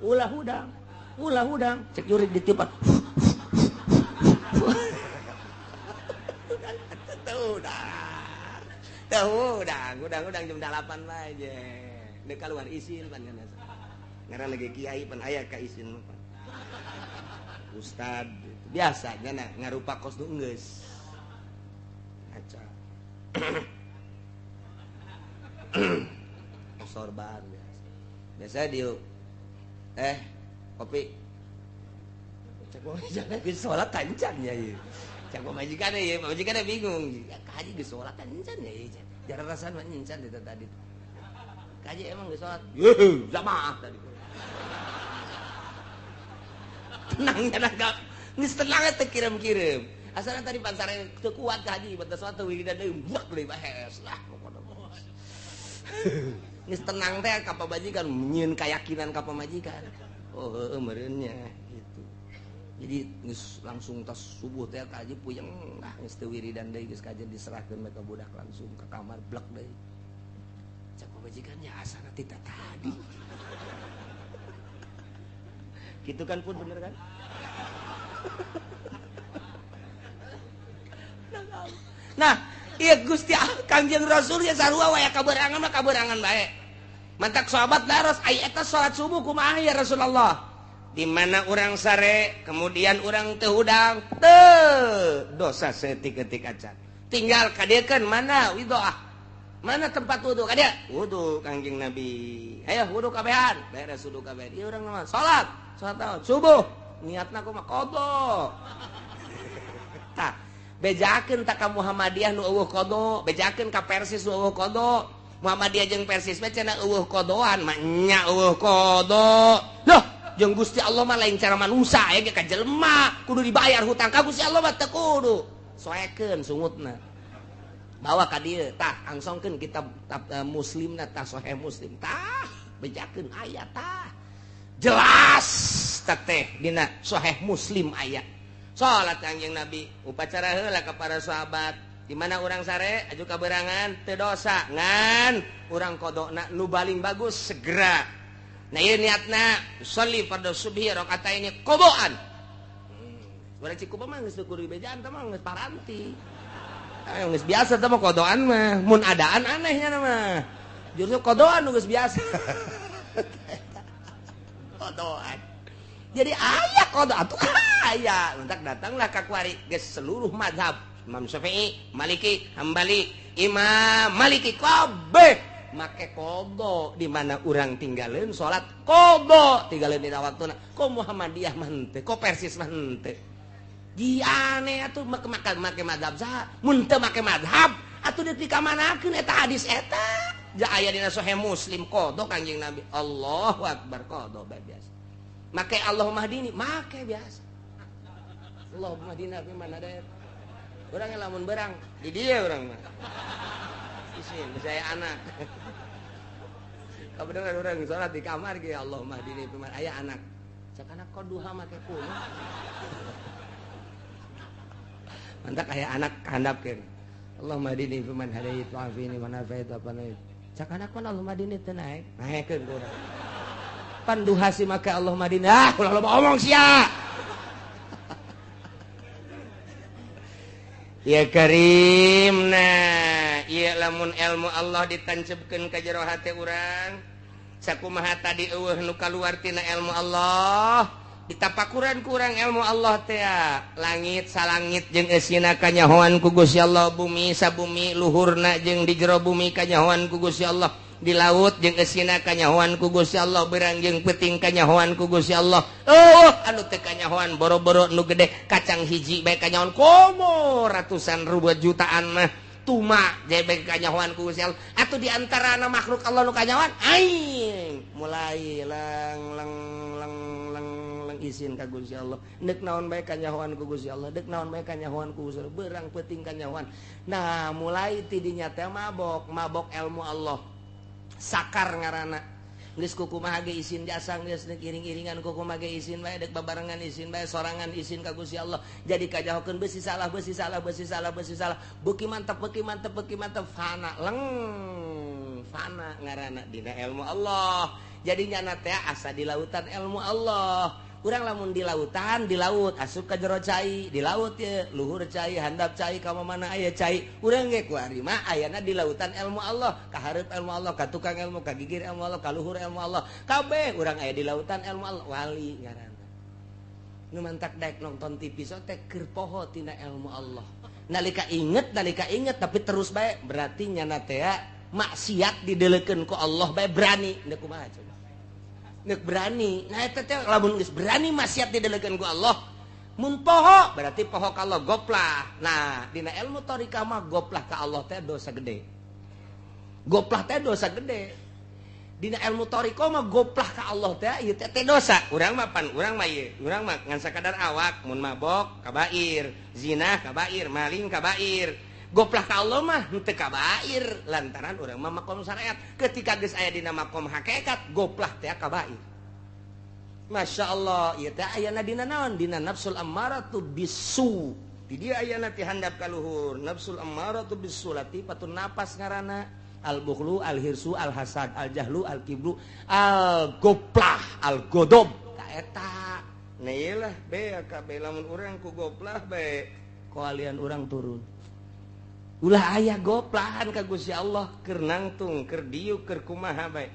ulah hudang. Ulah hudang, cek jurik ditiupan. Teu hudang. Teu hudang, hudang-hudang jam 8 bae je. Deuk kaluar isin pan kana. Ngaran lagi kiai pan aya ka isin pan. Ustad biasa nya ngarupa kos nu geus. Aca. Sorban biasa. Biasa diuk. Kopi. Cek majikan geus salat tancan nya ieu. Cek majikan ieu, majikan bingung. Ya kaji geus salat tancan ya ieu. Jarang rasaan mah nyencan di tadi. Kaji emang geus salat. Yeuh, jamaah tadi. Tenang nya geus tenang teh kirim-kirim. Asalna tadi pansare teu kuat kaji, batas salat teu wiridan deui, buak deui bahes lah pokona. Geus tenang teh ka pamajikan, nyieun keyakinan ka pamajikan. Oh heueuh meureun nya gitu. Jadi geus langsung tas subuh teh kaji puyeng lah geus teu wiridan deui geus kaji diserahkeun ka budak langsung ka kamar blek deui. Cak pamajikan nya asana ti tadi. Gitu kan pun bener kan? Nah, iya Gusti Kangjeng Rasul ya sarua wae kaberangan mah kaberangan bae. Mantak sahabat daros ai eta salat subuh kumaha ya Rasulullah? Di mana urang sare, kemudian urang teu hudang, teu dosa saeutik-eutik acan. Tinggal kadiekeun mana widoah. Mana tempat wudu ka dia? Wudu Kangjeng Nabi. Ayo wudu kabehan, beres wudu kabehan. Ieu urang mah salat, salat naon? Subuh. Niatna kumaha? Qadha. Tah, bejakeun tak ka Muhammadiyah nu eueuh qadha, bejakeun ka Persis nu eueuh qadha. Muhammadiyah jeung Persis mah cenah eueuh qadhaan, mah nya eueuh qadha. Loh, jeung Gusti Allah mah lain cara manusia aya ge ka jelema, kudu dibayar hutang ka Gusti Allah mah teu kudu. Soekeun sungutna. Bawa ka dieu, tah angsongkeun kitab Muslimna tah Sahih Muslim tah, bejakeun aya tah. Jelas tah teh dina Sahih Muslim aya. Salat Kangjeng Nabi upacara heula ka para sahabat di mana urang sare aju kaberangan teu dosa ngan urang qadona nu baling bagus segera. Nah ieu niatna sholli fardhu subhi rakaataini qadaan. Urang Cikupa mah geus kudu dibejaan teh mah geus paranti. Geus biasa teh mah qadaan mah mun adaan anehnya mah. Justru qadaan nu geus biasa. Qadaan. Jadi aya qada atuh aya. Entak datanglah ka kuari geus seluruh mazhab Imam Syafi'i, Maliki, Hambali, Imam Maliki kabeh make qada di mana urang tinggalin salat qada tinggalin dina waktuna. Ko Muhammadiyah mah henteu, ko Persis mah henteu. Di aneh atuh make mazhab saha? Mun teu make mazhab atuh dipikamanakeun eta hadis eta. Ja aya dina Sahih Muslim qada Kangjeng Nabi. Allahu akbar qada bae biasa. Make Allahumma hdini, make biasa. Allahumma hdina fi man hadait. Urang lamun berang di dieu urang mah. Isin saya anak. Kabeneran urang salat di kamar ge Allahumma hdini fi man aya anak. Cak anak kok duha make kuno. Mantak aya anak handapkeun. Allahumma hdini fi man hadait wa afini man afait wa panait. Cak anak mah Allahumma hdini teu naek, naekeun ku urang. Panduha si maka Allah Madinah ulah loba omong sia. Ya Karim nah ieu lamun ilmu Allah ditancepkeun ka jero hate urang sakumaha tadi eueuh nu kaluar tina ilmu Allah ditapakuran ku urang ilmu Allah teh langit salangit jeung eusina kanyahoan ku Gusti Allah, bumi sabumi luhurna jeung di jero bumi kanyahoan ku Gusti Allah, di laut jeung eusina kanyahoan ku Gusti Allah, berang jeung peuting kanyahoan ku Gusti Allah. Oh anu teu kanyahoan boro-boro nu gede kacang hiji bae kanyahoan komo ratusan ribu jutaan mah tuma jebeng kanyahoan ku Gusti Allah. Atuh di antarana makhluk Allah nu kanyahoan aing mulai leng leng leng leng leng isin ka Gusti Allah. Deuk naon bae kanyahoan ku Gusti Allah, deuk naon bae kanyahoan ku Gusti Allah, berang peuting kanyahoan. Nah mulai ti dinya teh mabok, mabok ilmu Allah. Sakar ngaranna geus kukumaha ge isin jasa geus deuk iring-iringan kukumaha ge isin bae deuk babarengan isin bae sorangan isin ka Gusti Allah. Jadi kajahokeun beusi salah beusi salah beusi salah beusi salah beuki mantep beuki mantep beuki mantep fana leng fana ngaranna dina ilmu Allah. Jadi nyana teh asa di lautan ilmu Allah. Urang lamun di lautan, di laut asup ka jero cai, di laut ye luhur cai, handap cai, ka mana aya cai. Urang ge kuari mah ayana di lautan ilmu Allah, ka hareup ilmu Allah, ka tukang ilmu, ka gigir ilmu Allah, ka luhur ilmu Allah. Kabeh urang aya di lautan ilmu Allah, wali ngaranna. Nu mantak daek nonton TV so teh keur poho tina ilmu Allah. Nalika inget tapi terus bae berarti nyana teh maksiat didelekeun ku Allah bae berani. Neuk kumaha coba? Nek berani, nah eta teh lamun geus berani maksiat didelekeun ku Allah, mun poho berarti poho ka Allah goplah. Nah, dina ilmu thariqah mah goplah ka Allah teh dosa gede. Goplah teh dosa gede. Dina ilmu thariqah mah goplah ka Allah teh ieu teh dosa. Urang mah pan urang mah ieu, urang mah ngan sakadar awak mun mabok kabair, zina kabair, maling kabair. Goplah ka Allah mah henteu kabair lantaran urang mah makom syariat. Ketika geus aya dina makom hakikat, goplah teh kabair. Masya Allah, ieu teh ayana dina naon? Dina nafsul ammaratu bisu. Di dieu ayana ti handap ka luhur, nafsul ammaratu bisu latifatun nafas ngaranna. Al bukhlu, al hirsu, al hasad, al jahlu, al kibru, al goplah, al godob. Ta eta. Nah ieu lah bea kabeh lamun urang ku goplah bae koalian urang turun. Ulah aya goplahan ka Gusti Allah keur nangtung, keur diuk, keur kumaha bae.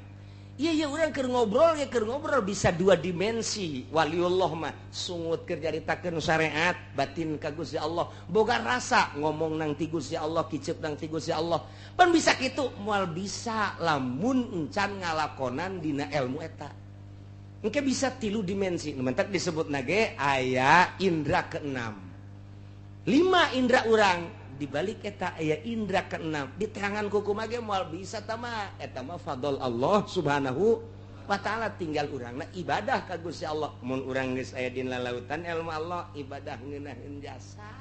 Iya iya urang keur ngobrol ya keur ngobrol bisa dua dimensi. Waliullah mah sungut keur nyaritakeun syariat batin ka Gusti Allah. Boga rasa ngomong nang ti Gusti Allah, kicep nang ti Gusti Allah. Pan bisa kitu moal bisa lamun encan ngalakonan dina ilmu eta. Engke bisa tilu dimensi. Nu mentak disebutna ge aya indra keenam. 5 indra urang dibalik eta aya indra keenam di terangan kuku mage moal bisa tama eta mah fadl Allah subhanahu wa ta'ala tinggal urangna ibadah ka Gusti Allah. Mun urang geus aya dina lautan ilmu Allah ibadah ngeunaheun jasa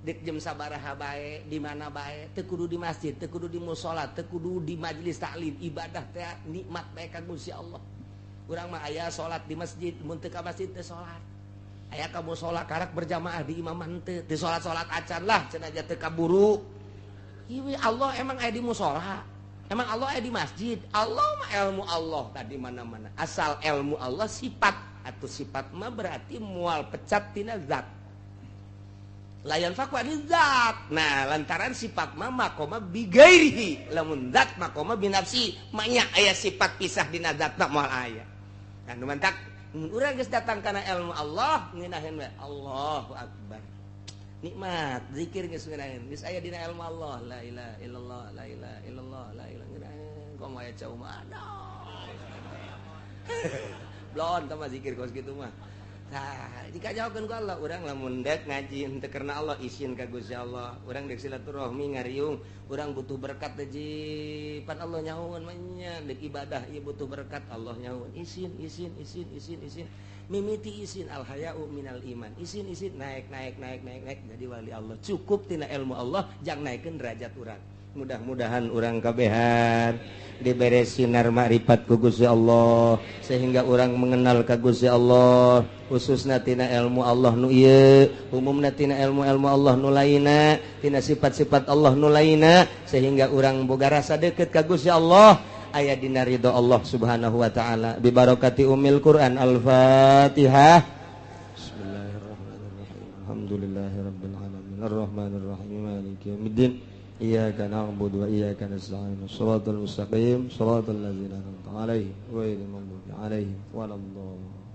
dik jam sabaraha bae di mana bae teu kudu di masjid teu kudu di musala teu kudu di majelis taklim ibadah teh nikmat bae ka Gusti Allah. Urang mah aya salat di masjid mun teu ka masjid teu salat. Aya ka musala karak berjamaah di imam henteu, di salat-salat acan lah cenah aja teu kaburu. Ieu Allah emang aya di musala, emang Allah aya di masjid. Allah mah ilmu Allah tadi mana-mana. Asal ilmu Allah sifat atau sifat mah berarti mual pecat tina zat. Layan fakwa di zat. Nah, lantaran sifat mah makoma bigairihi, lamun zat makoma binafsi, maknya aya sifat pisah dina zat mah moal aya. Nah, nu mantak urang geus datang kana ilmu Allah ngeunaheun we Allahu akbar. Nikmat zikir geus ngeunaheun. Geus aya dina ilmu Allah la ilaha illallah la ilaha illallah la ilaha ngeunaheun. Komo aya cau mah aduh. Blon tah mah zikir kos kitu mah. Tah dikajaokeun ku Allah urang lamun dek ngaji henteu karena Allah isin ka Gusti Allah. Urang dek silaturahmi ngariung, urang butuh berkat teh pan Allah nyahoeun mah nya dek ibadah ieu butuh berkat Allah nyahoeun. Isin isin isin isin isin mimiti isin al haya'u minal iman. Isin isin naik naik naik naik naik jadi wali Allah. Cukup tina ilmu Allah jang naikeun derajat urang. Mudah-mudahan urang kabehan dibere sinar makrifat ku Gusti Allah sehingga urang mengenal ka Gusti Allah khususna tina ilmu Allah nu ieu umumna tina ilmu-ilmu Allah nu lainna tina sifat-sifat Allah nu lainna sehingga urang boga rasa deukeut ka Gusti Allah aya dina ridho Allah Subhanahu wa taala bi barakati umil Quran. Al-Fatihah. Bismillahirrahmanirrahim. Alhamdulillahirabbil alamin arrahmanirrahim maliki yaumiddin. Iyyaka na'budu wa iyyaka nasta'in. Shiratal mustaqim, shiratal ladzina an'amta 'alaihim ghairil maghdubi 'alaihim waladdallin.